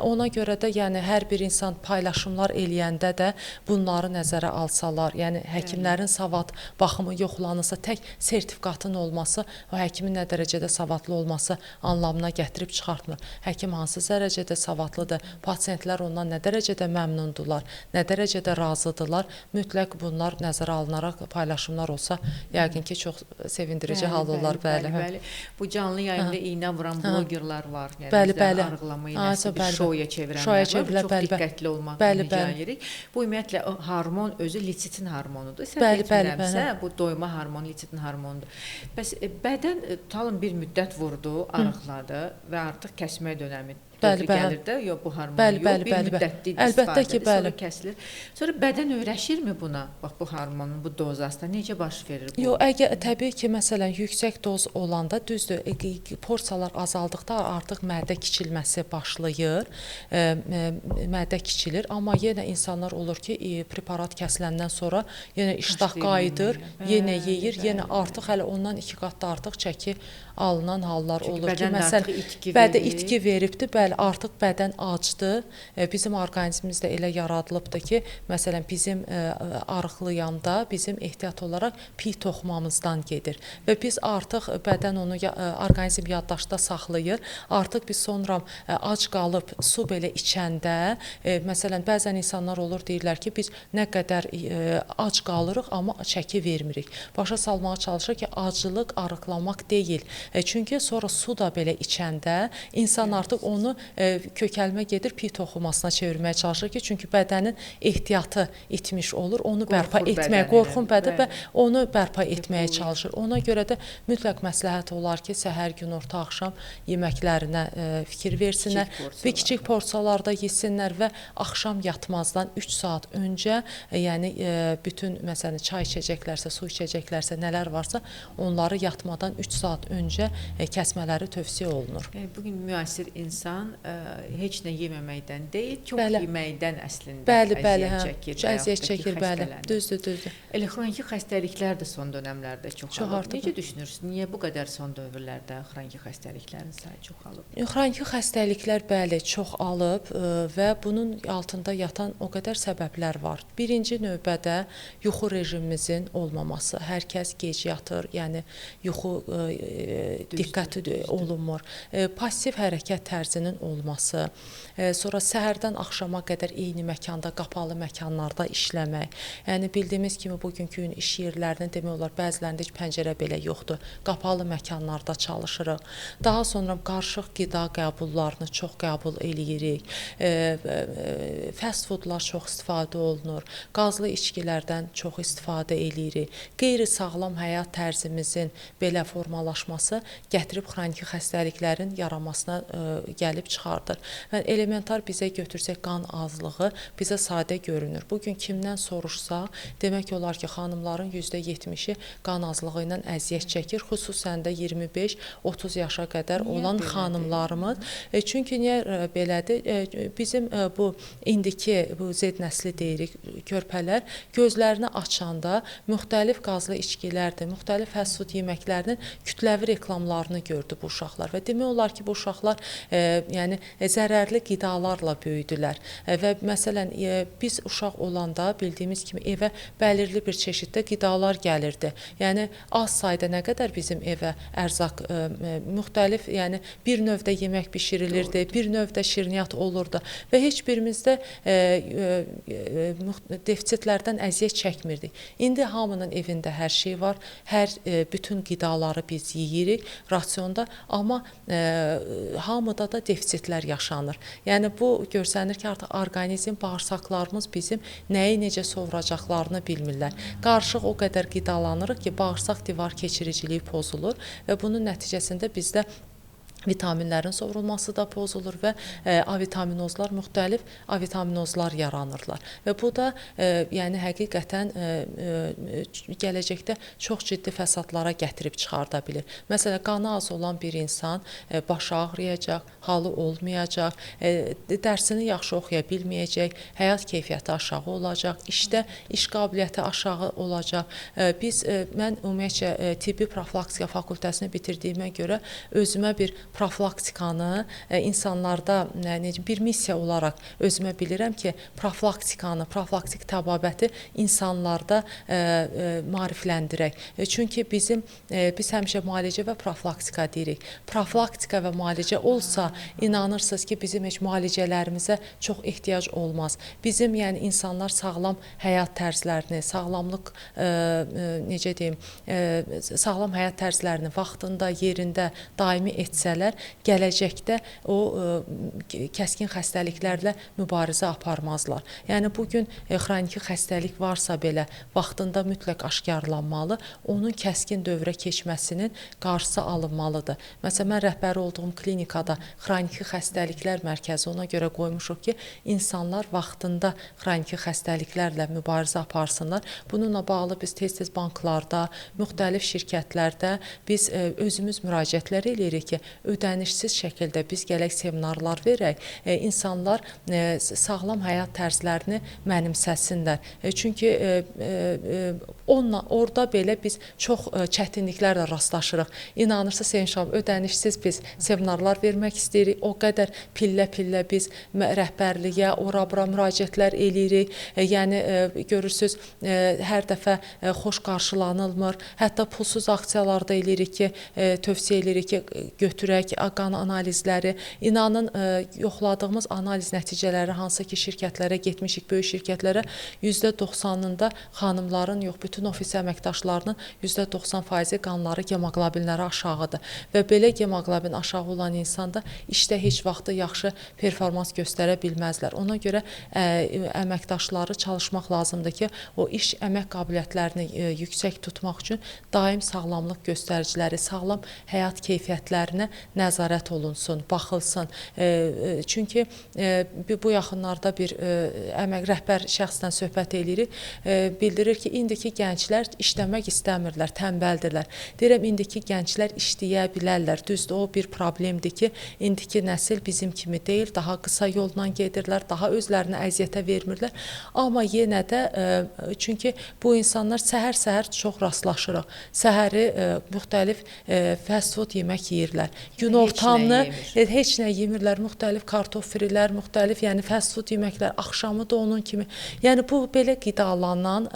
Ona görə də yəni hər bir insan paylaşımlar eləyəndə də bunları nəzərə alsalar, yəni həkimlərin savad baxımı yoxlanılsa, tək sertifikatın olması o həkimin nə dərəcədə savadlı olması anlamına gətirib çıxartmır. Həkim hansı dərəcədə savadlıdır, pasiyentlər ondan nə dərəcədə məmnundurlar, nə dərəcədə razıdırlar, mütləq bunlar nəzərə alınaraq paylaşımlar olsa, yəqin ki, çox sevindirici hal olar. Bəli, bəli. Bu canlı yayımda iynə vuran blogerlar var, yəni arıqlama iynəsi bir şoya çevirənlər var, çox diqqətli olmaq rica edirik. Bu, ümumiyyətlə, hormon özü lisitin hormonudur. Səhv etmirəmsə, bu doyma hormonu, lisitin hormonudur. Bəs bədən tutalım bir müddət vurdu, arıqladı və artıq kəsmə dönəmi gəlir də, yox bu hormon yox, bir müddətli istifadədir, sonra kəsilir. Sonra bədən öyrəşirmi buna? Bax, bu hormonun bu dozasına necə baş verir bu? Yox, əgər təbii ki, məsələn, yüksək doz olanda, düzdür, porsiyalar azaldıqda artıq mədə kiçilməsi başlayır, mədə kiçilir, amma yenə insanlar olur ki, preparat kəsiləndən sonra yenə iştah qayıdır, yenə yeyir, yenə artıq hələ ondan 2 qat da artıq çəki alınan hallar olur ki, məsələn, bədən itki veribdir, bəli, artıq bədən acdır. Bizim orqanizmimiz də elə yaradılıbdır ki, məsələn, bizim arıqlayanda bizim ehtiyat olaraq piy toxumamızdan gedir və biz artıq bədən onu, orqanizm yaddaşda saxlayır. Artıq biz sonra ac qalıb su belə içəndə, məsələn, bəzən insanlar olur, deyirlər ki, biz nə qədər ac qalırıq, amma çəki vermirik. Başa salmağa çalışır ki, aclıq arıqlamaq deyil. Çünki sonra su da belə içəndə insan artıq onu kökəlmə gedir, piy toxumasına çevirməyə çalışır ki, çünki bədənin ehtiyatı itmiş olur, onu bərpa etməyə, qorxun bədən və onu bərpa etməyə çalışır. Ona görə də mütləq məsləhət olar ki, səhər, günorta, axşam yeməklərinə fikir versinlər, bir kiçik porsiyalarda yesinlər və axşam yatmazdan 3 saat öncə, yəni bütün, məsələn, çay içəcəklərsə, su içəcəklərsə, nələr varsa, onları yatmadan 3 saat öncə kəsmələri tövsiyə olunur. Bugün müasir insan heç nə yeməkdən deyil, çox yeməkdən əslində əziyyət çəkir. Əziyyət çəkir, bəli. Düzdür, düzdür. Elə xroniki xəstəliklər də son dönəmlərdə çoxalıb. Necə düşünürsünüz? Niyə bu qədər son dövrlərdə xroniki xəstəliklərin sayı çoxalıb? Xroniki xəstəliklər, bəli, çoxalıb və bunun altında yatan o qədər səbəblər var. Birinci növbədə yuxu rejimimizin olmaması. Hər kəs gec yatır, yəni yuxu diqqət olunmur. Passiv hərəkət tərzinin olması, sonra səhərdən axşama qədər eyni məkanda, qapalı məkanlarda işləmək. Yəni bildiyimiz kimi bugünkü gün iş yerlərinin demək olar bəzilərində heç pəncərə belə yoxdur. Qapalı məkanlarda çalışırıq. Daha sonra qarışıq qida qəbullarını çox qəbul eləyirik. Fast foodlar çox istifadə olunur. Qazlı içkilərdən çox istifadə eləyirik. Qeyri-sağlam həyat tərzimizin belə formalaşması gətirib xroniki xəstəliklərin yaranmasına gəlib çıxardır. Yəni elementar bizə götürsək qan azlığı bizə sadə görünür. Bugün kimdən soruşsaq, demək olar ki, xanımların %70-i qan azlığı ilə əziyyət çəkir. Xüsusən də 25-30 yaşa qədər niyə olan belədir? Xanımlarımız. Çünki niyə belədir? Bizim bu indiki bu Z nəsli deyirik, körpələr gözlərini açanda müxtəlif qazlı içkilərdir, müxtəlif fast food yeməklərinin kütləvi reklamlarını gördü bu uşaqlar və demək olar ki, bu uşaqlar yəni zərərli qidalarla böyüdülər. Və məsələn biz uşaq olanda bildiyimiz kimi evə bəlirli bir çeşiddə qidalar gəlirdi. Yəni az sayda nə qədər bizim evə ərzaq müxtəlif, yəni bir növdə yemək bişirilirdi, bir növdə şirniyyat olurdu və heç birimizdə defisitlərdən əziyyət çəkmirdik. İndi hamının evində hər şey var, hər bütün qidaları biz yeyirik rasionda, amma hamıda da defisitlər yaşanır. Yəni bu görsənir ki, artıq orqanizm, bağırsaqlarımız bizim nəyi necə sovracaqlarını bilmirlər. Qarışıq o qədər qidalanırıq ki, bağırsaq divar keçiriciliyi pozulur və bunun nəticəsində bizdə vitaminlərin sovrulması da pozulur və avitaminozlar, müxtəlif avitaminozlar yaranırlar. Və bu da yəni həqiqətən gələcəkdə çox ciddi fəsadlara gətirib çıxarda bilir. Məsələn, qanı az olan bir insan başı ağrıyacaq, halı olmayacaq, dərsini yaxşı oxuya bilməyəcək, həyat keyfiyyəti aşağı olacaq, işdə iş qabiliyyəti aşağı olacaq. Mən ümumiyyətcə tibbi profilaktika fakültəsini bitirdiyimə görə özümə bir profilaktikanı insanlarda bir missiya olaraq özümə bilirəm ki, profilaktikanı, profilaktik təbabəti insanlarda maarifləndirək. Çünki biz həmişə müalicə və profilaktika deyirik. Profilaktika və müalicə olsa, inanırsınız ki, bizim heç müalicələrimizə çox ehtiyac olmaz. Bizim, yəni insanlar sağlam həyat tərzlərini, sağlamlıq, necə deyim, sağlam həyat tərzlərini vaxtında, yerində daimi etsələr, gələcəkdə o kəskin xəstəliklərlə mübarizə aparmazlar. Yəni bugün xroniki xəstəlik varsa belə vaxtında mütləq aşkarlanmalı, onun kəskin dövrə keçməsinin qarşısı alınmalıdır. Məsələn, mən rəhbəri olduğum klinikada xroniki xəstəliklər mərkəzi ona görə qoymuşuq ki, insanlar vaxtında xroniki xəstəliklərlə mübarizə aparsınlar. Bununla bağlı biz tez-tez banklarda, müxtəlif şirkətlərdə biz özümüz müraciətlər eləyirik ki, ödənişsiz şəkildə biz gələk seminarlar verək, insanlar sağlam həyat tərzlərini mənimsəsinlər. Çünki orada belə biz çox çətinliklərlə rastlaşırıq. İnanırsınız, Sevinç xanım, ödənişsiz biz seminarlar vermək istəyirik. O qədər pillə-pillə biz rəhbərliyə, ora-bura müraciətlər eləyirik. Yəni görürsünüz, hər dəfə xoş qarşılanılmır. Hətta pulsuz aksiyalarda eləyirik ki, tövsiyə eləyirik ki, götürək qan analizləri. İnanın, yoxladığımız analiz nəticələri hansı ki şirkətlərə getmişik, böyük şirkətlərə %90-ında xanımların, yox, bütün ofis əməkdaşlarının %90% qanları, hemoqlobinləri aşağıdır. Və belə hemoqlobin aşağı olan insanda işdə heç vaxtı yaxşı performans göstərə bilməzlər. Ona görə əməkdaşları çalışmaq lazımdır ki, o iş əmək qabiliyyətlərini yüksək tutmaq üçün daim sağlamlıq göstəriciləri, sağlam həyat keyfiyyətlərinə nəzarət olunsun, baxılsın. Çünki bu yaxınlarda bir əmək rəhbər şəxslə söhbət eləyirik, bildirir ki, indiki gənclər işləmək istəmirlər, tənbəldirlər. Deyirəm, indiki gənclər işləyə bilərlər. Düzdür, o bir problemdir ki, indiki nəsil bizim kimi deyil, daha qısa yolla gedirlər, daha özlərini əziyyətə vermirlər. Amma yenə də, çünki bu insanlar səhər-səhər çox rastlaşırıq. Səhəri müxtəlif fast food yemək yeyirlər. Günortanı heç nə yemirlər, müxtəlif kartof frilər, müxtəlif, yəni fast food yeməklər, axşamı da onun kimi. Yəni bu belə qidalanan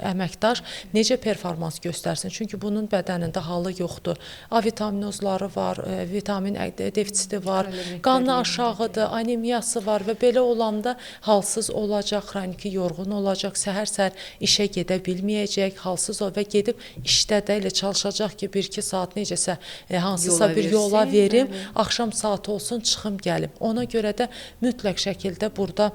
əməkdaş necə performans göstərsin? Çünki bunun bədənində halı yoxdur. A vitaminozları var, vitamin defisiti var, qanı aşağıdır, anemiyası var və belə olanda halsız olacaq, xroniki yorğun olacaq, səhər-səhər işə gedə bilməyəcək, halsız ol və gedib işdə də elə çalışacaq ki, 1-2 saat necəsə hansısa yola bir yola verim, axşam saat olsun, çıxım gəlim. Ona görə də mütləq şəkildə burada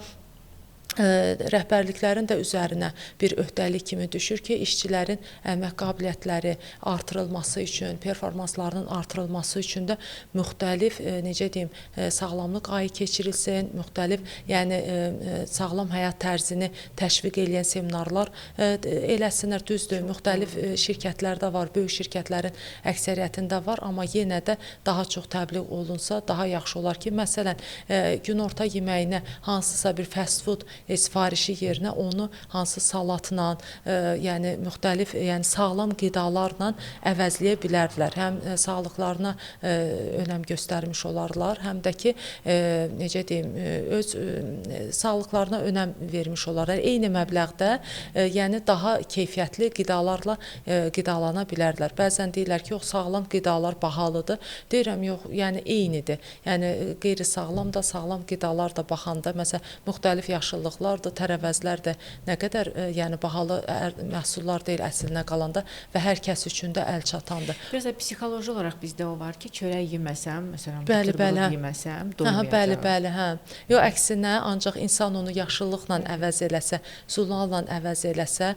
rəhbərliklərin də üzərinə bir öhdəlik kimi düşür ki, işçilərin əmək qabiliyyətləri artırılması üçün, performanslarının artırılması üçün də müxtəlif, necə deyim, sağlamlıq ayı keçirilsin, müxtəlif, yəni sağlam həyat tərzini təşviq eləyən seminarlar eləsinlər. Düzdür, müxtəlif şirkətlərdə var, böyük şirkətlərin əksəriyyətində var, amma yenə də daha çox təbliğ olunsa daha yaxşı olar ki, məsələn, günorta yeməyinə hansısa bir fast food sifarişi yerinə onu hansı salatla, yəni müxtəlif, yəni sağlam qidalarla əvəzləyə bilərdilər. Həm sağlıqlarına önəm göstərmiş olarlar, həm də ki, necə deyim, öz sağlıqlarına önəm vermiş olarlar. Eyni məbləğdə, yəni daha keyfiyyətli qidalarla qidalana bilərlər. Bəzən deyirlər ki, yox, sağlam qidalar bahalıdır. Deyirəm, yox, yəni eynidir. Yəni qeyri-sağlam da, sağlam qidalar da baxanda, məsələn, müxtəlif yaşıllıqlardır, tərəvəzlər də nə qədər yəni bahalı məhsullar deyil əslinə qalanda və hər kəs üçün də əl çatandır. Biraz da psixoloji olaraq bizdə o var ki, çörək yeməsəm, məsələn, buterbrod yeməsəm, doymayacağam. Bəli, bəli, hə. Yox, əksinə, ancaq insan onu yaşıllıqla əvəz eləsə, zulalla əvəz eləsə,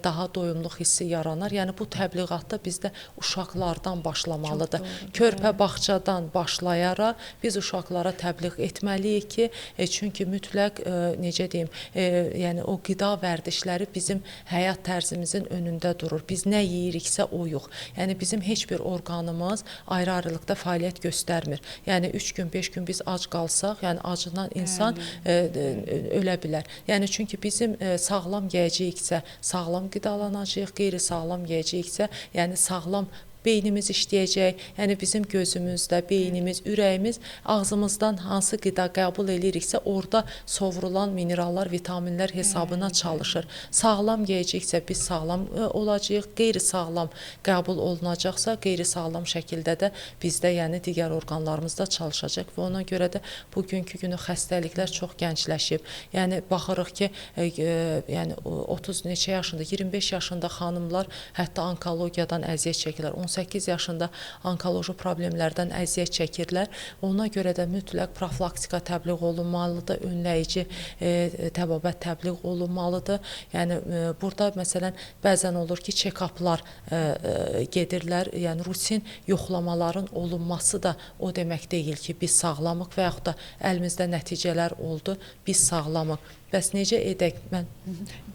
daha doyumluq hissi yaranar. Yəni bu təbliğatda bizdə uşaqlardan başlamalıdır. Körpə bağçadan başlayaraq biz uşaqlara təbliğ etməliyik ki, çünki mütləq necə deyim, yəni o qida vərdişləri bizim həyat tərzimizin önündə durur. Biz nə yeyiriksə oyuq. Yəni bizim heç bir orqanımız ayrı-ayrılıqda fəaliyyət göstərmir. Yəni 3 gün, 5 gün biz ac qalsaq, yəni acından insan ölə bilər. Yəni çünki bizim sağlam yeyəcəyiksə, sağlam qidalanacağıq, qeyri-sağlam yeyəcəyiksə, yəni sağlam beynimiz işləyəcək, yəni bizim gözümüzdə, beynimiz, ürəyimiz ağzımızdan hansı qida qəbul eləyiriksə, orada sovrulan minerallar, vitaminlər hesabına çalışır. Sağlam yeyəcəksə biz sağlam olacağıq, qeyri-sağlam qəbul olunacaqsa, qeyri-sağlam şəkildə də bizdə, yəni digər orqanlarımızda çalışacaq və ona görə də bugünkü günü xəstəliklər çox gəncləşib. Yəni baxırıq ki, yəni 30 neçə yaşında, 25 yaşında xanımlar hətta onkologiyadan əziyyət çəkirlər. 18 yaşında onkoloji problemlərdən əziyyət çəkirlər. Ona görə də mütləq profilaktika təbliğ olunmalıdır, önləyici təbabət təbliğ olunmalıdır. Yəni burada məsələn bəzən olur ki, check-uplar gedirlər. Yəni rutin yoxlamaların olunması da o demək deyil ki, biz sağlamıq və yaxud da əlimizdə nəticələr oldu, biz sağlamıq. Bəs necə edək mən?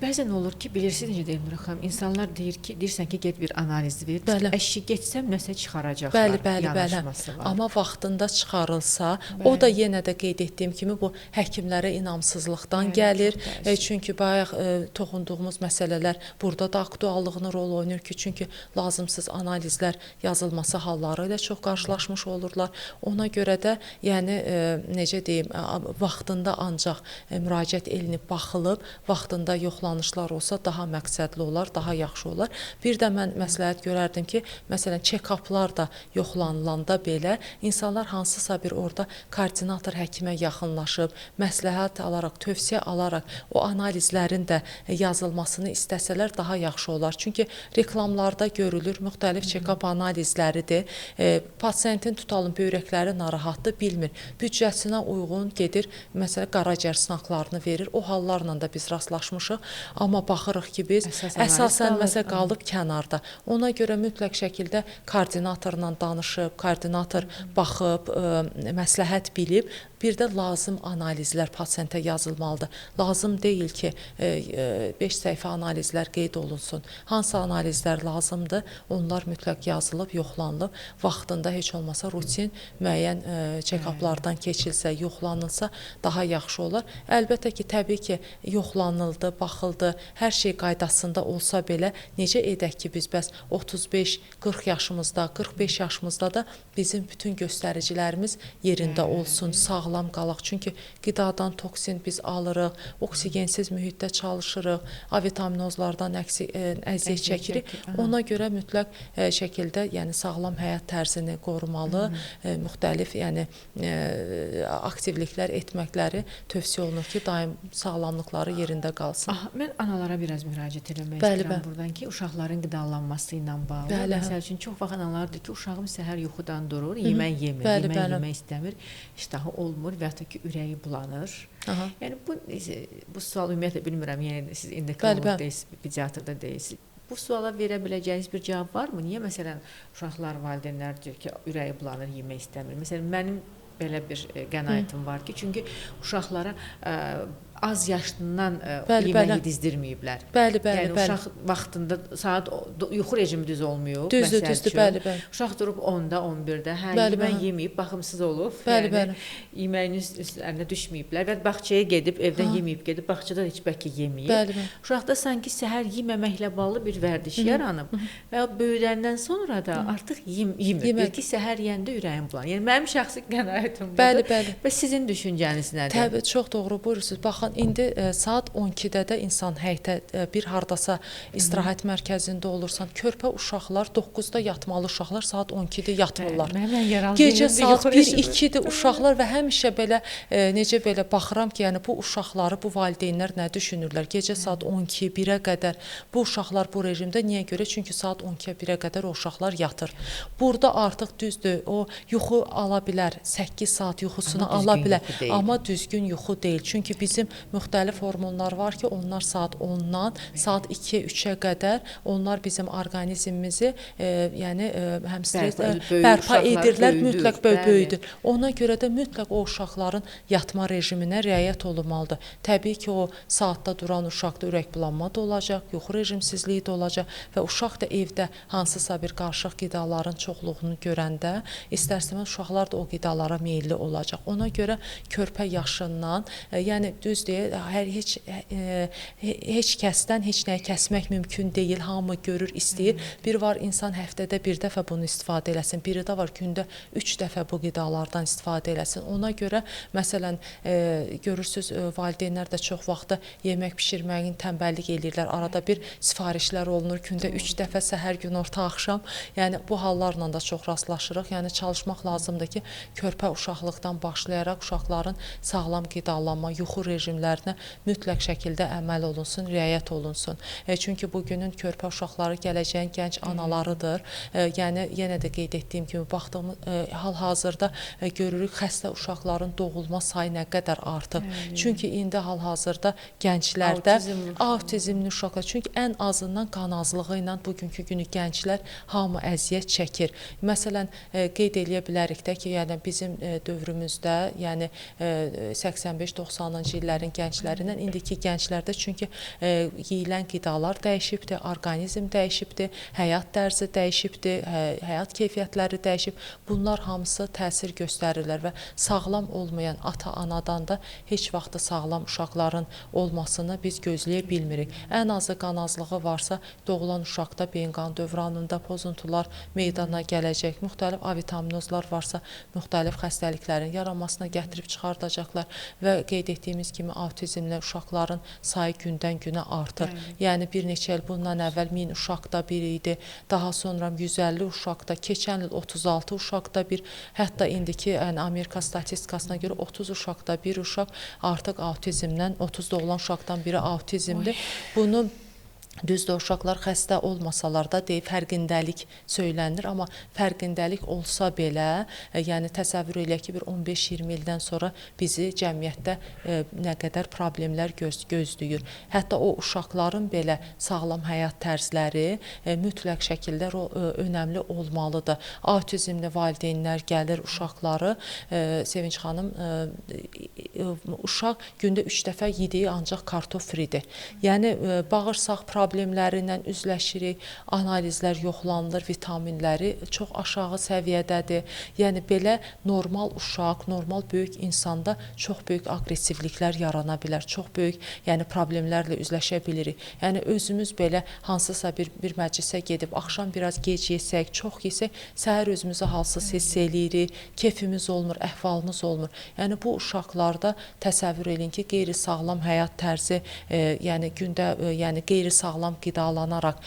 Bəzən olur ki, bilirsiniz necə deyim Nurə xanım, insanlar deyir ki, deyirsən ki, get bir analiz ver. Əşi getsəm nəsə çıxaracaqlar. Bəli, bəli, bəli. Amma vaxtında çıxarılsa, bəli, o da yenə də qeyd etdiyim kimi bu həkimlərə inamsızlıqdan gəlir. Çünki bayaq toxunduğumuz məsələlər burada da aktuallığını rol oynayır ki, çünki lazımsız analizlər yazılması halları ilə çox qarşılaşmış olurlar. Ona görə də, yəni necə deyim, vaxtında ancaq müraciət elinib, baxılıb, vaxtında yoxlanışlar olsa daha məqsədli olar, daha yaxşı olar. Bir də mən məsləhət görərdim ki, məsələn, check-uplar da yoxlanılanda belə insanlar hansısa bir orada koordinator həkimə yaxınlaşıb, məsləhət alaraq, tövsiyə alaraq o analizlərin də yazılmasını istəsələr daha yaxşı olar. Çünki reklamlarda görülür, müxtəlif check-up analizləridir. Pasiyentin tutalım böyrəkləri narahatdır, bilmir. Büdcəsinə uyğun gedir, məsələn, qaraciyər sınaqlarını verir. O hallarla da biz rastlaşmışıq, amma baxırıq ki, biz əsasən məsələ qalıb kənarda. Ona görə mütləq şəkildə koordinatorla danışıb, koordinator baxıb, məsləhət bilib, bir də lazım analizlər pasiyentə yazılmalıdır. Lazım deyil ki, 5 səhifə analizlər qeyd olunsun. Hansı analizlər lazımdır, onlar mütləq yazılıb, yoxlanılıb, vaxtında heç olmasa rutin müəyyən check-uplardan keçilsə, yoxlanılsa daha yaxşı olar. Əlbəttə ki, təbii ki, yoxlanıldı, baxıldı, hər şey qaydasında olsa belə necə edək ki, biz bəs 35-40 40 yaşımızda, 45 yaşımızda da bizim bütün göstəricilərimiz yerində olsun, sağlam qalaq. Çünki qidadan toksin biz alırıq, oksigensiz mühitdə çalışırıq, avitaminozlardan əziyyət çəkirik. Ona görə mütləq şəkildə, yəni sağlam həyat tərzini qorumalı, müxtəlif, yəni aktivliklər etməkləri tövsiyə olunur ki, daim sağlamlıqları yerində qalsın. Aha, mən analara biraz müraciət eləmək istəyirəm buradan ki, uşaqların qidalanması ilə bağlı. Məsəl üçün, çox vaxt analar deyir ki, uşağım səhər yuxudan durur, yemək yemir, yemək yemək istəmir, iştahı olmur və ya ki, ürəyi bulanır. Aha. Yəni bu sual ümumiyyətlə bilmirəm, yəni siz endokrinoloq deyilsiniz, pediatr da deyilsiniz. Bu suala verə biləcəyiniz bir cavab varmı? Niyə məsələn uşaqlar, valideynlər deyir ki, ürəyi bulanır, yemək istəmir? Məsələn, mənim belə bir qənaətim var ki, çünki uşaqlara az yaşından yemək yedizdirməyiblər. Bəli, bəli, yəni uşaq vaxtında saat yuxu rejimi düz olmayıb. Düzdür, düzdür, bəli, bəli. Uşaq durub 10-da, 11-də, hə, yemək yeməyib, baxımsız olub. Bəli, bəli. Yeməyin üzərinə düşməyiblər və bağçaya gedib, evdən yeməyib gedib, bağçada heç bəlkə yeməyib. Bəli, bəli. Uşaqda sanki səhər yeməməklə bağlı bir vərdiş yaranıb və böyüdəndən sonra da artıq yemir. Deyir ki, səhər yeyəndə ürəyim bulanır. Yəni mənim şəxsi qənaətim budur. Bəli, bəli. Və sizin düşüncəniz nədir? Təbii, çox doğru buyurursunuz. Baxın, indi saat 12-də də insan həyətə bir hardasa istirahət mərkəzində olursan, körpə uşaqlar 9-da yatmalı uşaqlar saat 12-də yatmırlar. Gecə saat 1-2-dir uşaqlar və həmişə belə necə belə baxıram ki, yəni bu uşaqları bu valideynlər nə düşünürlər? Gecə saat 12-1-ə qədər bu uşaqlar bu rejimdə niyə görə? Çünki saat 12-yə 1-ə qədər o uşaqlar yatır. Burada artıq düzdür, o yuxu ala bilər, 8 saat yuxusunu ala bilər, amma düzgün yuxu deyil. Çünki bizim müxtəlif hormonlar var ki, onlar saat 10-dan saat 2-yə, 3-ə qədər onlar bizim orqanizmimizi yəni həm stres bərpa edirlər, mütləq böyüdür. Ona görə də mütləq o uşaqların yatma rejiminə riayət olunmalıdır. Təbii ki, o saatda duran uşaqda ürək bulanma da olacaq, yuxu rejimsizliyi də olacaq və uşaq da evdə hansısa bir qarışıq qidaların çoxluğunu görəndə istər-istəməz uşaqlar da o qidalara meyilli olacaq. Ona görə körpə yaşından, yəni düz deyil, heç kəsdən heç nəyi kəsmək mümkün deyil. Hamı görür, istəyir. Bir var insan həftədə bir dəfə bunu istifadə eləsin. Biri də var gündə 3 dəfə bu qidalardan istifadə eləsin. Ona görə məsələn görürsüz, valideynlər də çox vaxtı yemək bişirməyin tənbəllik eləyirlər. Arada bir sifarişlər olunur. Gündə 3 dəfə səhər, günorta, axşam. Yəni bu hallarla da çox rastlaşırıq. Yəni çalışmaq lazımdır ki, körpə uşaqlıqdan başlayaraq uşaqların sağlam qidalanma, yuxu rejimlərinə mütləq şəkildə əməl olunsun, riayət olunsun. Çünki bugünün körpə uşaqları gələcəyin gənc analarıdır. Yəni yenə də qeyd etdiyim kimi baxdığımız hal-hazırda görürük xəstə uşaqların doğulma sayı nə qədər artıb. Çünki indi hal-hazırda gənclərdə autizmli uşaqlar, çünki ən azından qan azlığı ilə bugünkü günü gənclər hamı əziyyət çəkir. Məsələn, qeyd eləyə bilərik də ki, yəni bizim dövrümüzdə, yəni 85-90-cı illərin gənclərindən indiki gənclərdə, çünki yeyilən qidalar dəyişibdir, orqanizm dəyişibdir, həyat tərzi dəyişibdir, həyat keyfiyyətləri dəyişib. Bunlar hamısı təsir göstərirlər və sağlam olmayan ata-anadan da heç vaxt sağlam uşaqların olmasını biz gözləyə bilmirik. Ən azı qan azlığı varsa, doğulan uşaqda beyin qan dövranında pozuntular meydana gələcək, müxtəlif avitaminozlar varsa, müxtəlif xəstəliklərin yaranmasına gətirib çıxardacaqlar və qeyd etdiyimiz kimi autizmli uşaqların sayı gündən günə artır. Yəni bir neçə il bundan əvvəl 1000 uşaqda bir idi, daha sonra 150 uşaqda, keçən il 36 uşaqda bir, hətta indiki yəni Amerika statistikasına görə 30 uşaqda bir uşaq artıq autizmdən, 30 doğulan uşaqdan biri autizmdir. Bunu düzdür, uşaqlar xəstə olmasalar da deyib fərqindəlik söylənir, amma fərqindəlik olsa belə, yəni təsəvvür eləyək ki, bir 15-20 ildən sonra bizi cəmiyyətdə nə qədər problemlər gözləyir. Hətta o uşaqların belə sağlam həyat tərzləri mütləq şəkildə önəmli olmalıdır. Autizmli valideynlər gəlir uşaqları, Sevinç xanım, uşaq gündə 3 dəfə yediyi ancaq kartof fridir. Yəni bağırsaq problemləri ilə üzləşirik, analizlər yoxlanılır, vitaminləri çox aşağı səviyyədədir. Yəni belə normal uşaq, normal böyük insanda çox böyük aqressivliklər yarana bilər, çox böyük, yəni problemlərlə üzləşə bilirik. Yəni özümüz belə hansısa bir məclisə gedib axşam biraz gec yesək, çox yesək, səhər özümüzü halsız hiss eləyirik, kefimiz olmur, əhvalımız olmur. Yəni bu uşaqlarda təsəvvür eləyin ki, qeyri-sağlam həyat tərzi, yəni gündə, yəni qeyri-sağlam qidalanaraq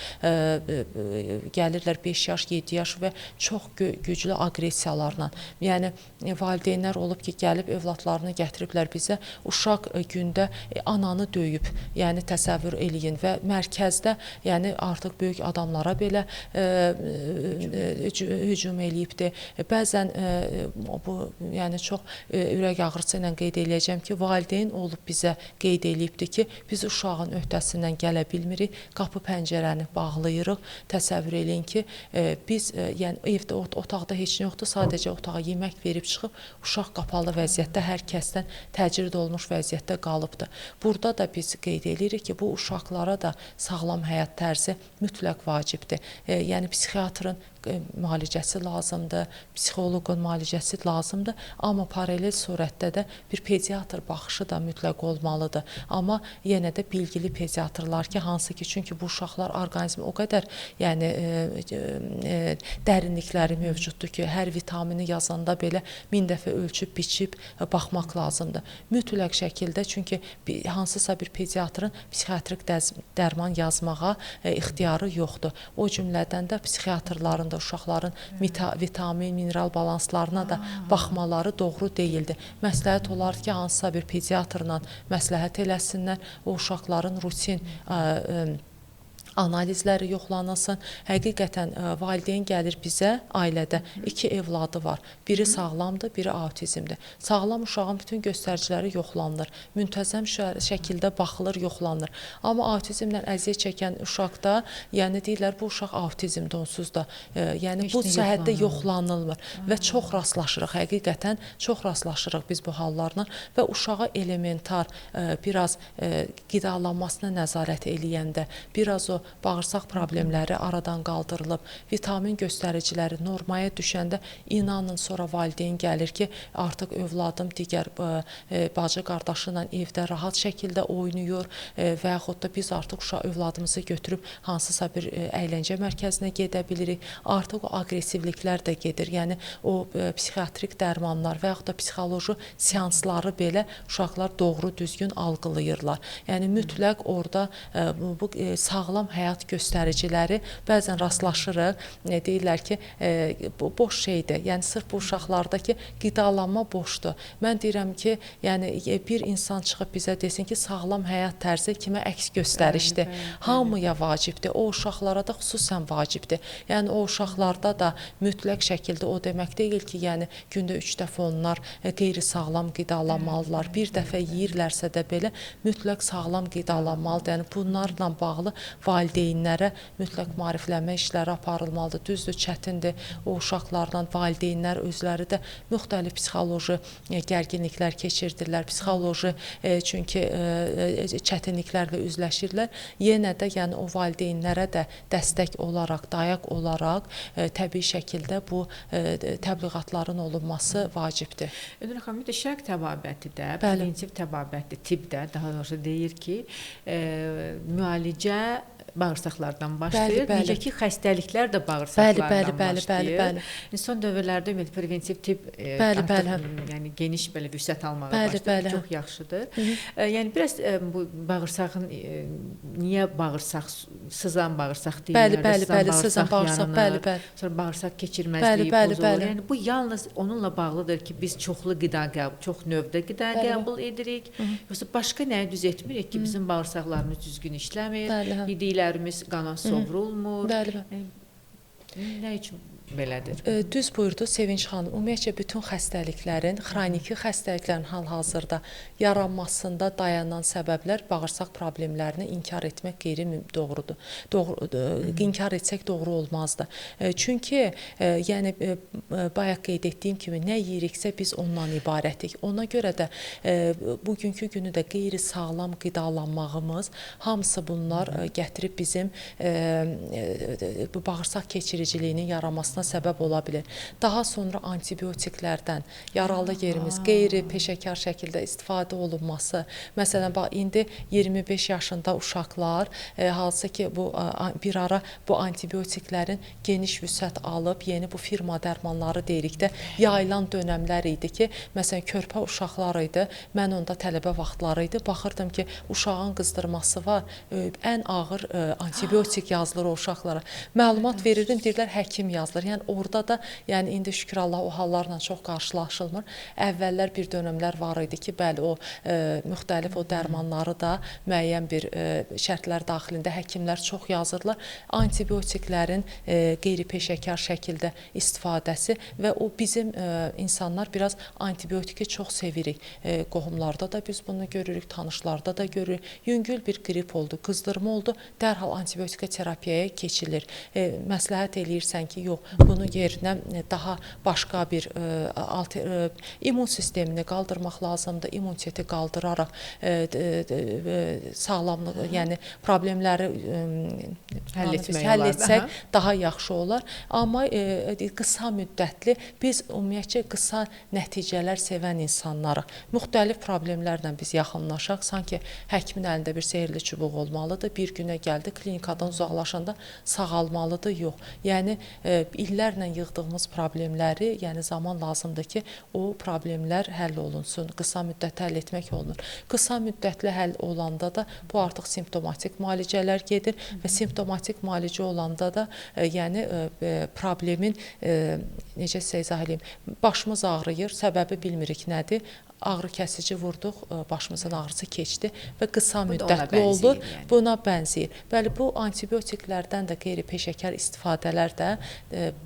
gəlirlər 5 yaş, 7 yaş və çox güclü aqressiyalarla. Yəni valideynlər olub ki, gəlib övladlarını gətiriblər bizə, uşaq gündə ananı döyüb, yəni təsəvvür eləyin və mərkəzdə, yəni artıq böyük adamlara belə hücum eləyibdir. Bəzən bu, yəni çox ürək ağrısı ilə qeyd eləyəcəm ki, valideyn olub bizə qeyd eləyibdir ki, biz uşağın öhdəsindən gələ bilmirik, qapı pəncərəni bağlayırıq. Təsəvvür eləyin ki, biz yəni evdə otaqda heç nə yoxdur, sadəcə otağa yemək verib çıxıb uşaq qapalı vəziyyətdə, hər kəsdən təcrid olmuş vəziyyətdə qalıbdır. Burada da biz qeyd eləyirik ki, bu uşaqlara da sağlam həyat tərzi mütləq vacibdir. Yəni psixiatrın müalicəsi lazımdır, psixoloqun müalicəsi lazımdır, amma paralel surətdə də bir pediatr baxışı da mütləq olmalıdır. Amma yenə də bilgili pediatrlar ki, hansı ki, çünki bu uşaqlar orqanizmi o qədər, yəni dərinlikləri mövcuddur ki, hər vitamini yazanda belə 1000 dəfə ölçüb, biçib baxmaq lazımdır. Mütləq şəkildə, çünki hansısa bir pediatrın psixiatrik dərman yazmağa ixtiyarı yoxdur. O cümlədən də psixiatrların da uşaqların vitamin, mineral balanslarına da baxmaları doğru deyildi. Məsləhət olardı ki, hansısa bir pediatrla məsləhət eləsinlər, o uşaqların rutin analizləri yoxlanılsın. Həqiqətən valideyn gəlir bizə, ailədə 2 evladı var. Biri sağlamdır, biri autizmdir. Sağlam uşağın bütün göstəriciləri yoxlanılır. Müntəzəm şəkildə baxılır, yoxlanılır. Amma autizmlə əziyyət çəkən uşaqda, yəni deyirlər bu uşaq autizmdir onsuz da. Yəni bu cəhətdə yoxlanılmır və çox rastlaşırıq, həqiqətən çox rastlaşırıq biz bu hallarla və uşağa elementar biraz qidalanmasına nəzarət eləyəndə, biraz o bağırsaq problemləri aradan qaldırılıb, vitamin göstəriciləri normaya düşəndə inanın sonra valideyn gəlir ki, artıq övladım digər bacı qardaşı ilə evdə rahat şəkildə oynayır və yaxud da biz artıq uşaq övladımızı götürüb hansısa bir əyləncə mərkəzinə gedə bilirik. Artıq o aqressivliklər də gedir. Yəni o psixiatrik dərmanlar və yaxud da psixoloji seansları belə uşaqlar doğru düzgün algılayırlar. Yəni mütləq orada bu sağlam həyat göstəriciləri bəzən rastlaşırıq, deyirlər ki, bu boş şeydir. Yəni sırf bu uşaqlarda ki, qidalanma boşdur. Mən deyirəm ki, yəni bir insan çıxıb bizə desin ki, sağlam həyat tərzi kimə əks göstərişdir. Hamıya vacibdir. O uşaqlara da xüsusən vacibdir. Yəni o uşaqlarda da mütləq şəkildə o demək deyil ki, yəni gündə 3 dəfə onlar qeyri-sağlam qidalanmalılar. Bir dəfə yeyirlərsə də belə mütləq sağlam qidalanmalıdır. Yəni bunlarla bağlı valideynlərə mütləq maariflənmə işləri aparılmalıdır. Düzdür, çətindir. O uşaqlarla valideynlər özləri də müxtəlif psixoloji gərginliklər keçirdirlər. Psixoloji çünki çətinliklərlə üzləşirlər. Yenə də yəni o valideynlərə də dəstək olaraq, dayaq olaraq təbii şəkildə bu təbliğatların olunması vacibdir. Elnur xanım, bir də şərq təbabəti də, preventiv təbabəti tibbdə daha doğrusu deyir ki, müalicə bağırsaqlardan başlayır. Bəli, bəli. Necə ki, xəstəliklər də bağırsaqlardan başlayır. Bəli, bəli. Son dövrlərdə ümumiyyətlə preventiv tibb artıq yəni geniş belə vüsət almağa başlayır. Çox yaxşıdır. Yəni biraz bu bağırsağın niyə bağırsaq, sızan bağırsaq deyirlər, sızan bağırsaq yaranır, sonra bağırsaq keçirməzliyi pozulur. Yəni bu yalnız onunla bağlıdır ki, biz çoxlu qida qəbul, çox növdə qida qəbul edirik. Yoxsa başqa nəyi düz etmirik ki, bizim bağırsaqlarımız düzgün işləmir, yediklərimiz qana sovrulmur. Nə üçün? belədir? Düz buyurdu Sevinç xanım. Ümumiyyətcə bütün xəstəliklərin, xroniki xəstəliklərin hal-hazırda yaranmasında dayanan səbəblər bağırsaq problemlərini inkar etmək qeyri-doğrudur. İnkar etsək doğru olmazdı. Çünki yəni bayaq qeyd etdiyim kimi nə yeyiriksə biz ondan ibarətik. Ona görə də bugünkü günü də qeyri-sağlam qidalanmağımız hamısı bunlar gətirib bizim bu bağırsaq keçiriciliyinin yaranmasına səbəb ola bilər. Daha sonra antibiotiklərdən yaralı yerimiz qeyri-peşəkar şəkildə istifadə olunması. Məsələn, bax indi 25 yaşında uşaqlar hansı ki bu bir ara bu antibiotiklərin geniş vüsət alıb yeni bu firma dərmanları deyirik də yayılan dönəmlər idi ki, məsələn körpə uşaqlar idi. Mən onda tələbə vaxtları idi. Baxırdım ki, uşağın qızdırması var. Ən ağır antibiotik yazılır o uşaqlara. Məlumat verirdim, deyirlər həkim yazılır. Yəni orada da, yəni indi şükür Allah o hallarla çox qarşılaşılmır. Əvvəllər bir dönəmlər var idi ki, bəli o müxtəlif o dərmanları da müəyyən bir şərtlər daxilində həkimlər çox yazırlar. Antibiotiklərin qeyri-peşəkar şəkildə istifadəsi və o bizim insanlar biraz antibiotiki çox sevirik. Qohumlarda da biz bunu görürük, tanışlarda da görürük. Yüngül bir qrip oldu, qızdırma oldu, dərhal antibiotika terapiyaya keçilir. Məsləhət eləyirsən ki, yox, bunun yerinə daha başqa bir immun sistemini qaldırmaq lazımdır. İmmuniteti qaldıraraq sağlamlıq, yəni problemləri həll etsək daha yaxşı olar. Amma qısa müddətli biz ümumiyyətcə qısa nəticələr sevən insanlarıq. Müxtəlif problemlərlə biz yaxınlaşaq. Sanki həkimin əlində bir sehirli çubuq olmalıdır. Bir günə gəldi, klinikadan uzaqlaşanda sağalmalıdır. Yox. Yəni illərlə yığdığımız problemləri, yəni zaman lazımdır ki, o problemlər həll olunsun. Qısa müddətdə həll etmək olunur. Qısa müddətli həll olanda da bu artıq simptomatik müalicələr gedir və simptomatik müalicə olanda da yəni problemin necə sizə izah edeyim, başımız ağrıyır, səbəbi bilmirik nədir. Ağrı kəsici vurduq, başımızın ağrısı keçdi və qısa müddətli olur. Yəni. Buna bənzəyir. Bəli, bu antibiotiklərdən də qeyri-peşəkar istifadələr də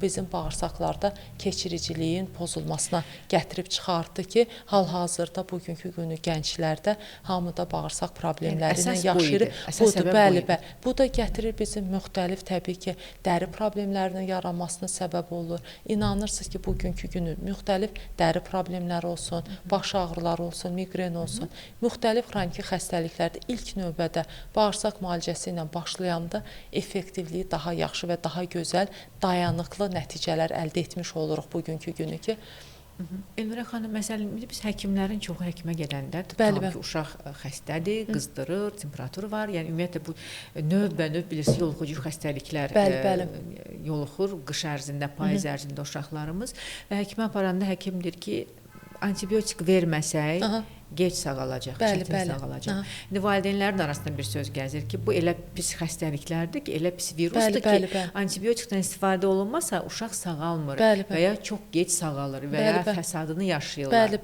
bizim bağırsaqlarda keçiriciliyin pozulmasına gətirib çıxartdı ki, hal-hazırda bugünkü günü gənclərdə hamıda bağırsaq problemləri ilə yaşayır. Budur, bəli, bəli. Bu da gətirir bizim müxtəlif təbii ki, dəri problemlərinin yaranmasına səbəb olur. İnanırsınız ki, bugünkü günü müxtəlif dəri problemləri olsun, baş ağrıları olsun, miqren olsun, müxtəlif xroniki xəstəliklərdə ilk növbədə bağırsaq müalicəsi ilə başlayanda effektivliyi daha yaxşı və daha gözəl, dayanıqlı nəticələr əldə etmiş oluruq bugünkü günü ki. Elnurə xanım, məsələn, biz həkimlərin çoxu həkimə gedəndə tutalım ki, uşaq xəstədir, qızdırır, temperaturu var. Yəni ümumiyyətlə bu növbə-növ bilirsiniz, yoluxucu xəstəliklər yoluxur qış ərzində, payız ərzində uşaqlarımız və həkimə aparanda həkim deyir ki, antibiotik verməsək gec sağalacaq, çətin sağalacaq. İndi valideynlərin arasında bir söz gəzir ki, bu elə pis xəstəliklərdir ki, elə pis virusdur ki, antibiotikdən istifadə olunmasa uşaq sağalmır və ya çox gec sağalır və ya fəsadını yaşayırlar.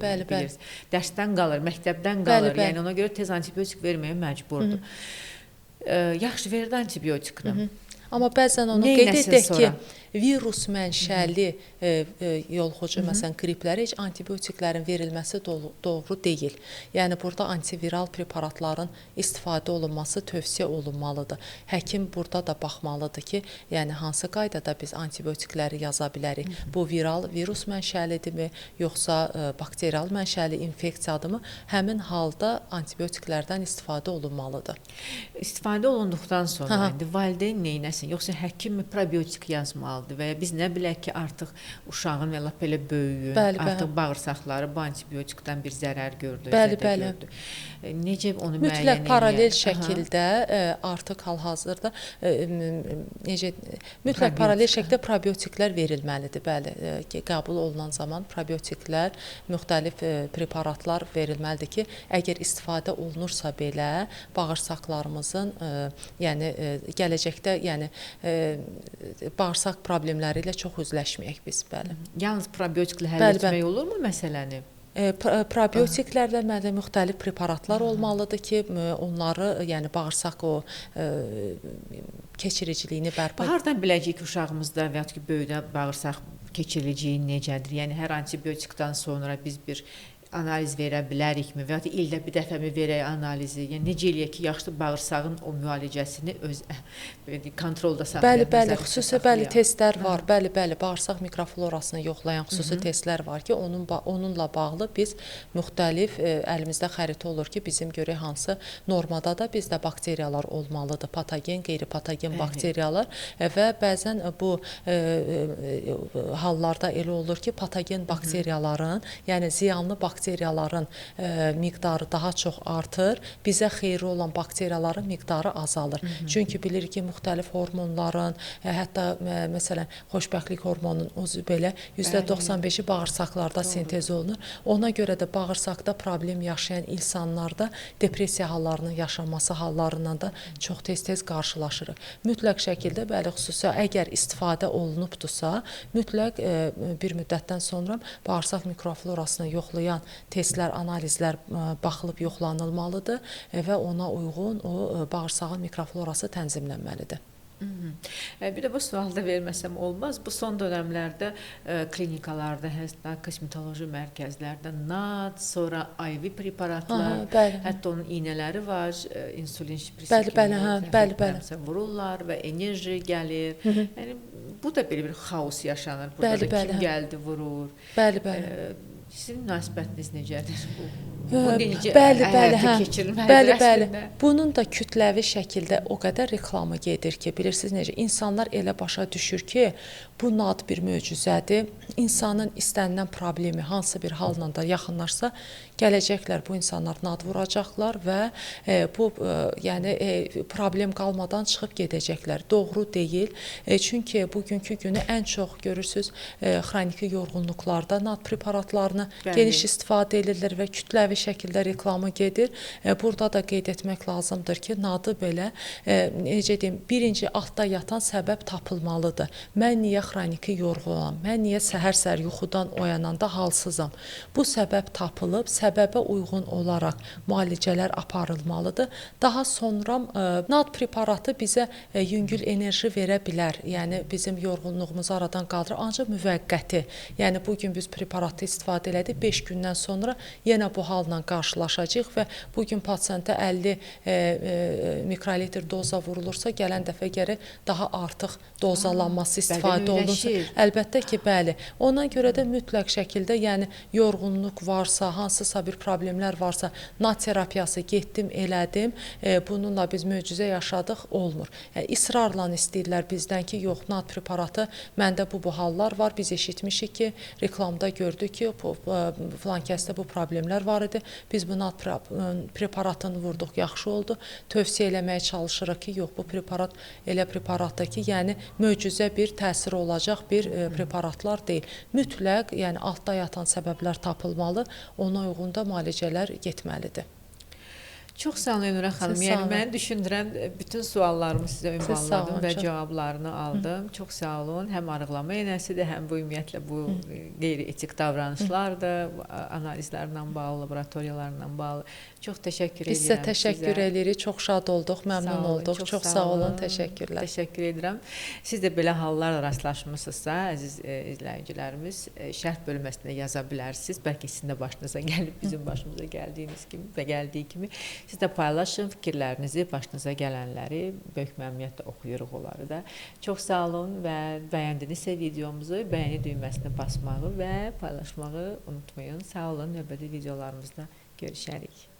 Dərsdən qalır, məktəbdən qalır. Yəni ona görə tez antibiotik verməyə məcburdur. Yaxşı verdi antibiotikini. Amma bəzən onu qeyd edək ki, virus mənşəli yoluxucu, məsələn, qriplərə heç antibiotiklərin verilməsi doğru deyil. Yəni burada antiviral preparatların istifadə olunması tövsiyə olunmalıdır. Həkim burada da baxmalıdır ki, yəni hansı qaydada biz antibiotikləri yaza bilərik. Bu viral, virus mənşəlidirmi, yoxsa bakterial mənşəli infeksiyadırmı? Həmin halda antibiotiklərdən istifadə olunmalıdır. İstifadə olunduqdan sonra indi valideyn neynəsin? Yoxsa həkim probiotik yazmalıdır və ya biz nə bilək ki, artıq uşağın və lap elə böyüyün, artıq bağırsaqları bu antibiotikdən bir zərər gördü, zədə gördü. Necə onu müəyyən Mütləq paralel şəkildə artıq hal-hazırda mütləq paralel şəkildə probiotiklər verilməlidir. Bəli, qəbul olunan zaman probiotiklər, müxtəlif preparatlar verilməlidir ki, əgər istifadə olunursa belə bağırsaqlarımızın, yəni gələcəkdə, yəni bağırsaq problemləri ilə çox üzləşməyək biz, bəli. Yalnız probiotiklə həll etmək olurmu məsələni? Probiotiklərlə məndə müxtəlif preparatlar olmalıdır ki, onları, yəni bağırsaq o keçiriciliyini bərpa. Hardan biləcəyik ki, uşağımızda və ya ki, böyükdə bağırsaq keçiriciliyi necədir? Yəni hər antibiotikdən sonra biz bir analiz verə bilərikmi və ya da ildə bir dəfəmi verək analizi? Yəni necə eləyək ki, yaxşı bağırsağın o müalicəsini öz belə deyək, kontrolda saxlayaq. Bəli, bəli, xüsusi bəli testlər var. Bəli, bəli, bağırsaq mikroflorasını yoxlayan xüsusi testlər var ki, onunla bağlı biz müxtəlif əlimizdə xəritə olur ki, bizim görək hansı normada da bizdə bakteriyalar olmalıdır, patogen, qeyri-patogen bakteriyalar və bəzən bu hallarda elə olur ki, patogen bakteriyaların, yəni ziyanlı bakteriyaların miqdarı daha çox artır, bizə xeyri olan bakteriyaların miqdarı azalır. Çünki bilirik ki, müxtəlif hormonların, hətta məsələn, xoşbəxtlik hormonunun özü belə %95-i bağırsaqlarda sintez olunur. Ona görə də bağırsaqda problem yaşayan insanlarda depressiya hallarının yaşanması hallarından da çox tez-tez qarşılaşırıq. Mütləq şəkildə, bəli, xüsusi əgər istifadə olunubdursa, mütləq bir müddətdən sonra bağırsaq mikroflorasını yoxlayan testlər, analizlər baxılıb yoxlanılmalıdır və ona uyğun o bağırsağın mikroflorası tənzimlənməlidir. Bir də bu sualı da verməsəm olmaz. Bu son dönəmlərdə klinikalarda, hətta kosmetoloji mərkəzlərdə NAD, sonra IV preparatlar, hətta onun iynələri var, insulin şprisi kimi vururlar və enerji gəlir. Yəni bu da belə bir xaos yaşanır. Burada da kim gəldi vurur. Bəli, bəli. Sizin münasibətiniz necədir? Bu necə həyata keçirilməlidir bəli, bəli. Əslində? Bunun da kütləvi şəkildə o qədər reklamı gedir ki, bilirsiniz necə, insanlar elə başa düşür ki, bu NAD bir möcüzədir. İnsanın istənilən problemi hansı bir halla da yaxınlaşsa, gələcəklər bu insanlar NAD vuracaqlar və bu yəni problem qalmadan çıxıb gedəcəklər. Doğru deyil. Çünki bugünkü günü ən çox görürsüz xroniki yorğunluqlarda NAD preparatlarını geniş istifadə edirlər və kütləvi şəkildə reklamı gedir. Burada da qeyd etmək lazımdır ki, NAD-ı belə necə deyim, birinci altda yatan səbəb tapılmalıdır. Mən niyə xroniki yorğunam? Mən niyə səhər-səhər yuxudan oyananda halsızam? Bu səbəb tapılıb, səbəbə uyğun olaraq müalicələr aparılmalıdır. Daha sonra NAD preparatı bizə yüngül enerji verə bilər. Yəni bizim yorğunluğumuzu aradan qaldırır, ancaq müvəqqəti. Yəni bugün biz preparatı istifadə elədik, 5 gündən sonra yenə bu halla qarşılaşacağıq və bugün pasientə 50 mikrolitr doza vurulursa, gələn dəfə gərək daha artıq dozalanması istifadə olunsa. Əlbəttə ki, bəli. Ona görə də mütləq şəkildə, yəni yorğunluq varsa, hansısa bir problemlər varsa, NAD terapiyası getdim, elədim, bununla biz möcüzə yaşadıq, olmur. Yəni, israrla istəyirlər bizdən ki, yox, NAD preparatı, məndə bu hallar var, biz eşitmişik ki, reklamda gördük ki, filan kəsdə bu problemlər var idi, biz bu NAD preparatını vurduq, yaxşı oldu. Tövsiyə eləməyə çalışırıq ki, yox, bu preparat elə preparatdır ki, yəni möcüzə bir təsir olacaq bir preparatlar deyil. Mütləq, yəni altda yatan səbəblər tapılmalı, ona uyğun da müalicələr getməlidir. Çox sağ olun Elnurə xanım. Yəni məni düşündürən bütün suallarımı sizə ünvanladım və cavablarını aldım. Çox sağ olun. Həm arıqlama iynəsidir, həm bu ümumiyyətlə bu qeyri-etik davranışlardır, analizlərlə bağlı, laboratoriyalarla bağlı. Çox təşəkkür edirəm. Biz sizə təşəkkür edirik. Çox şad olduq, məmnun olduq. Çox sağ olun, təşəkkürlər. Təşəkkür edirəm. Siz də belə hallarla rastlaşmısınızsa, əziz izləyicilərimiz, şərh bölməsində yaza bilərsiniz. Bəlkə sizin də başınıza gəlib, bizim başımıza gəldiyiniz kimi və gəldiyi kimi. Siz də paylaşın fikirlərinizi, başınıza gələnləri, böyük məmnuniyyətlə oxuyuruq onları da. Çox sağ olun və bəyəndinizsə videomuzu, bəyəni düyməsini basmağı və paylaşmağı unutmayın. Sağ olun, növbəti videolarımızda görüşərik.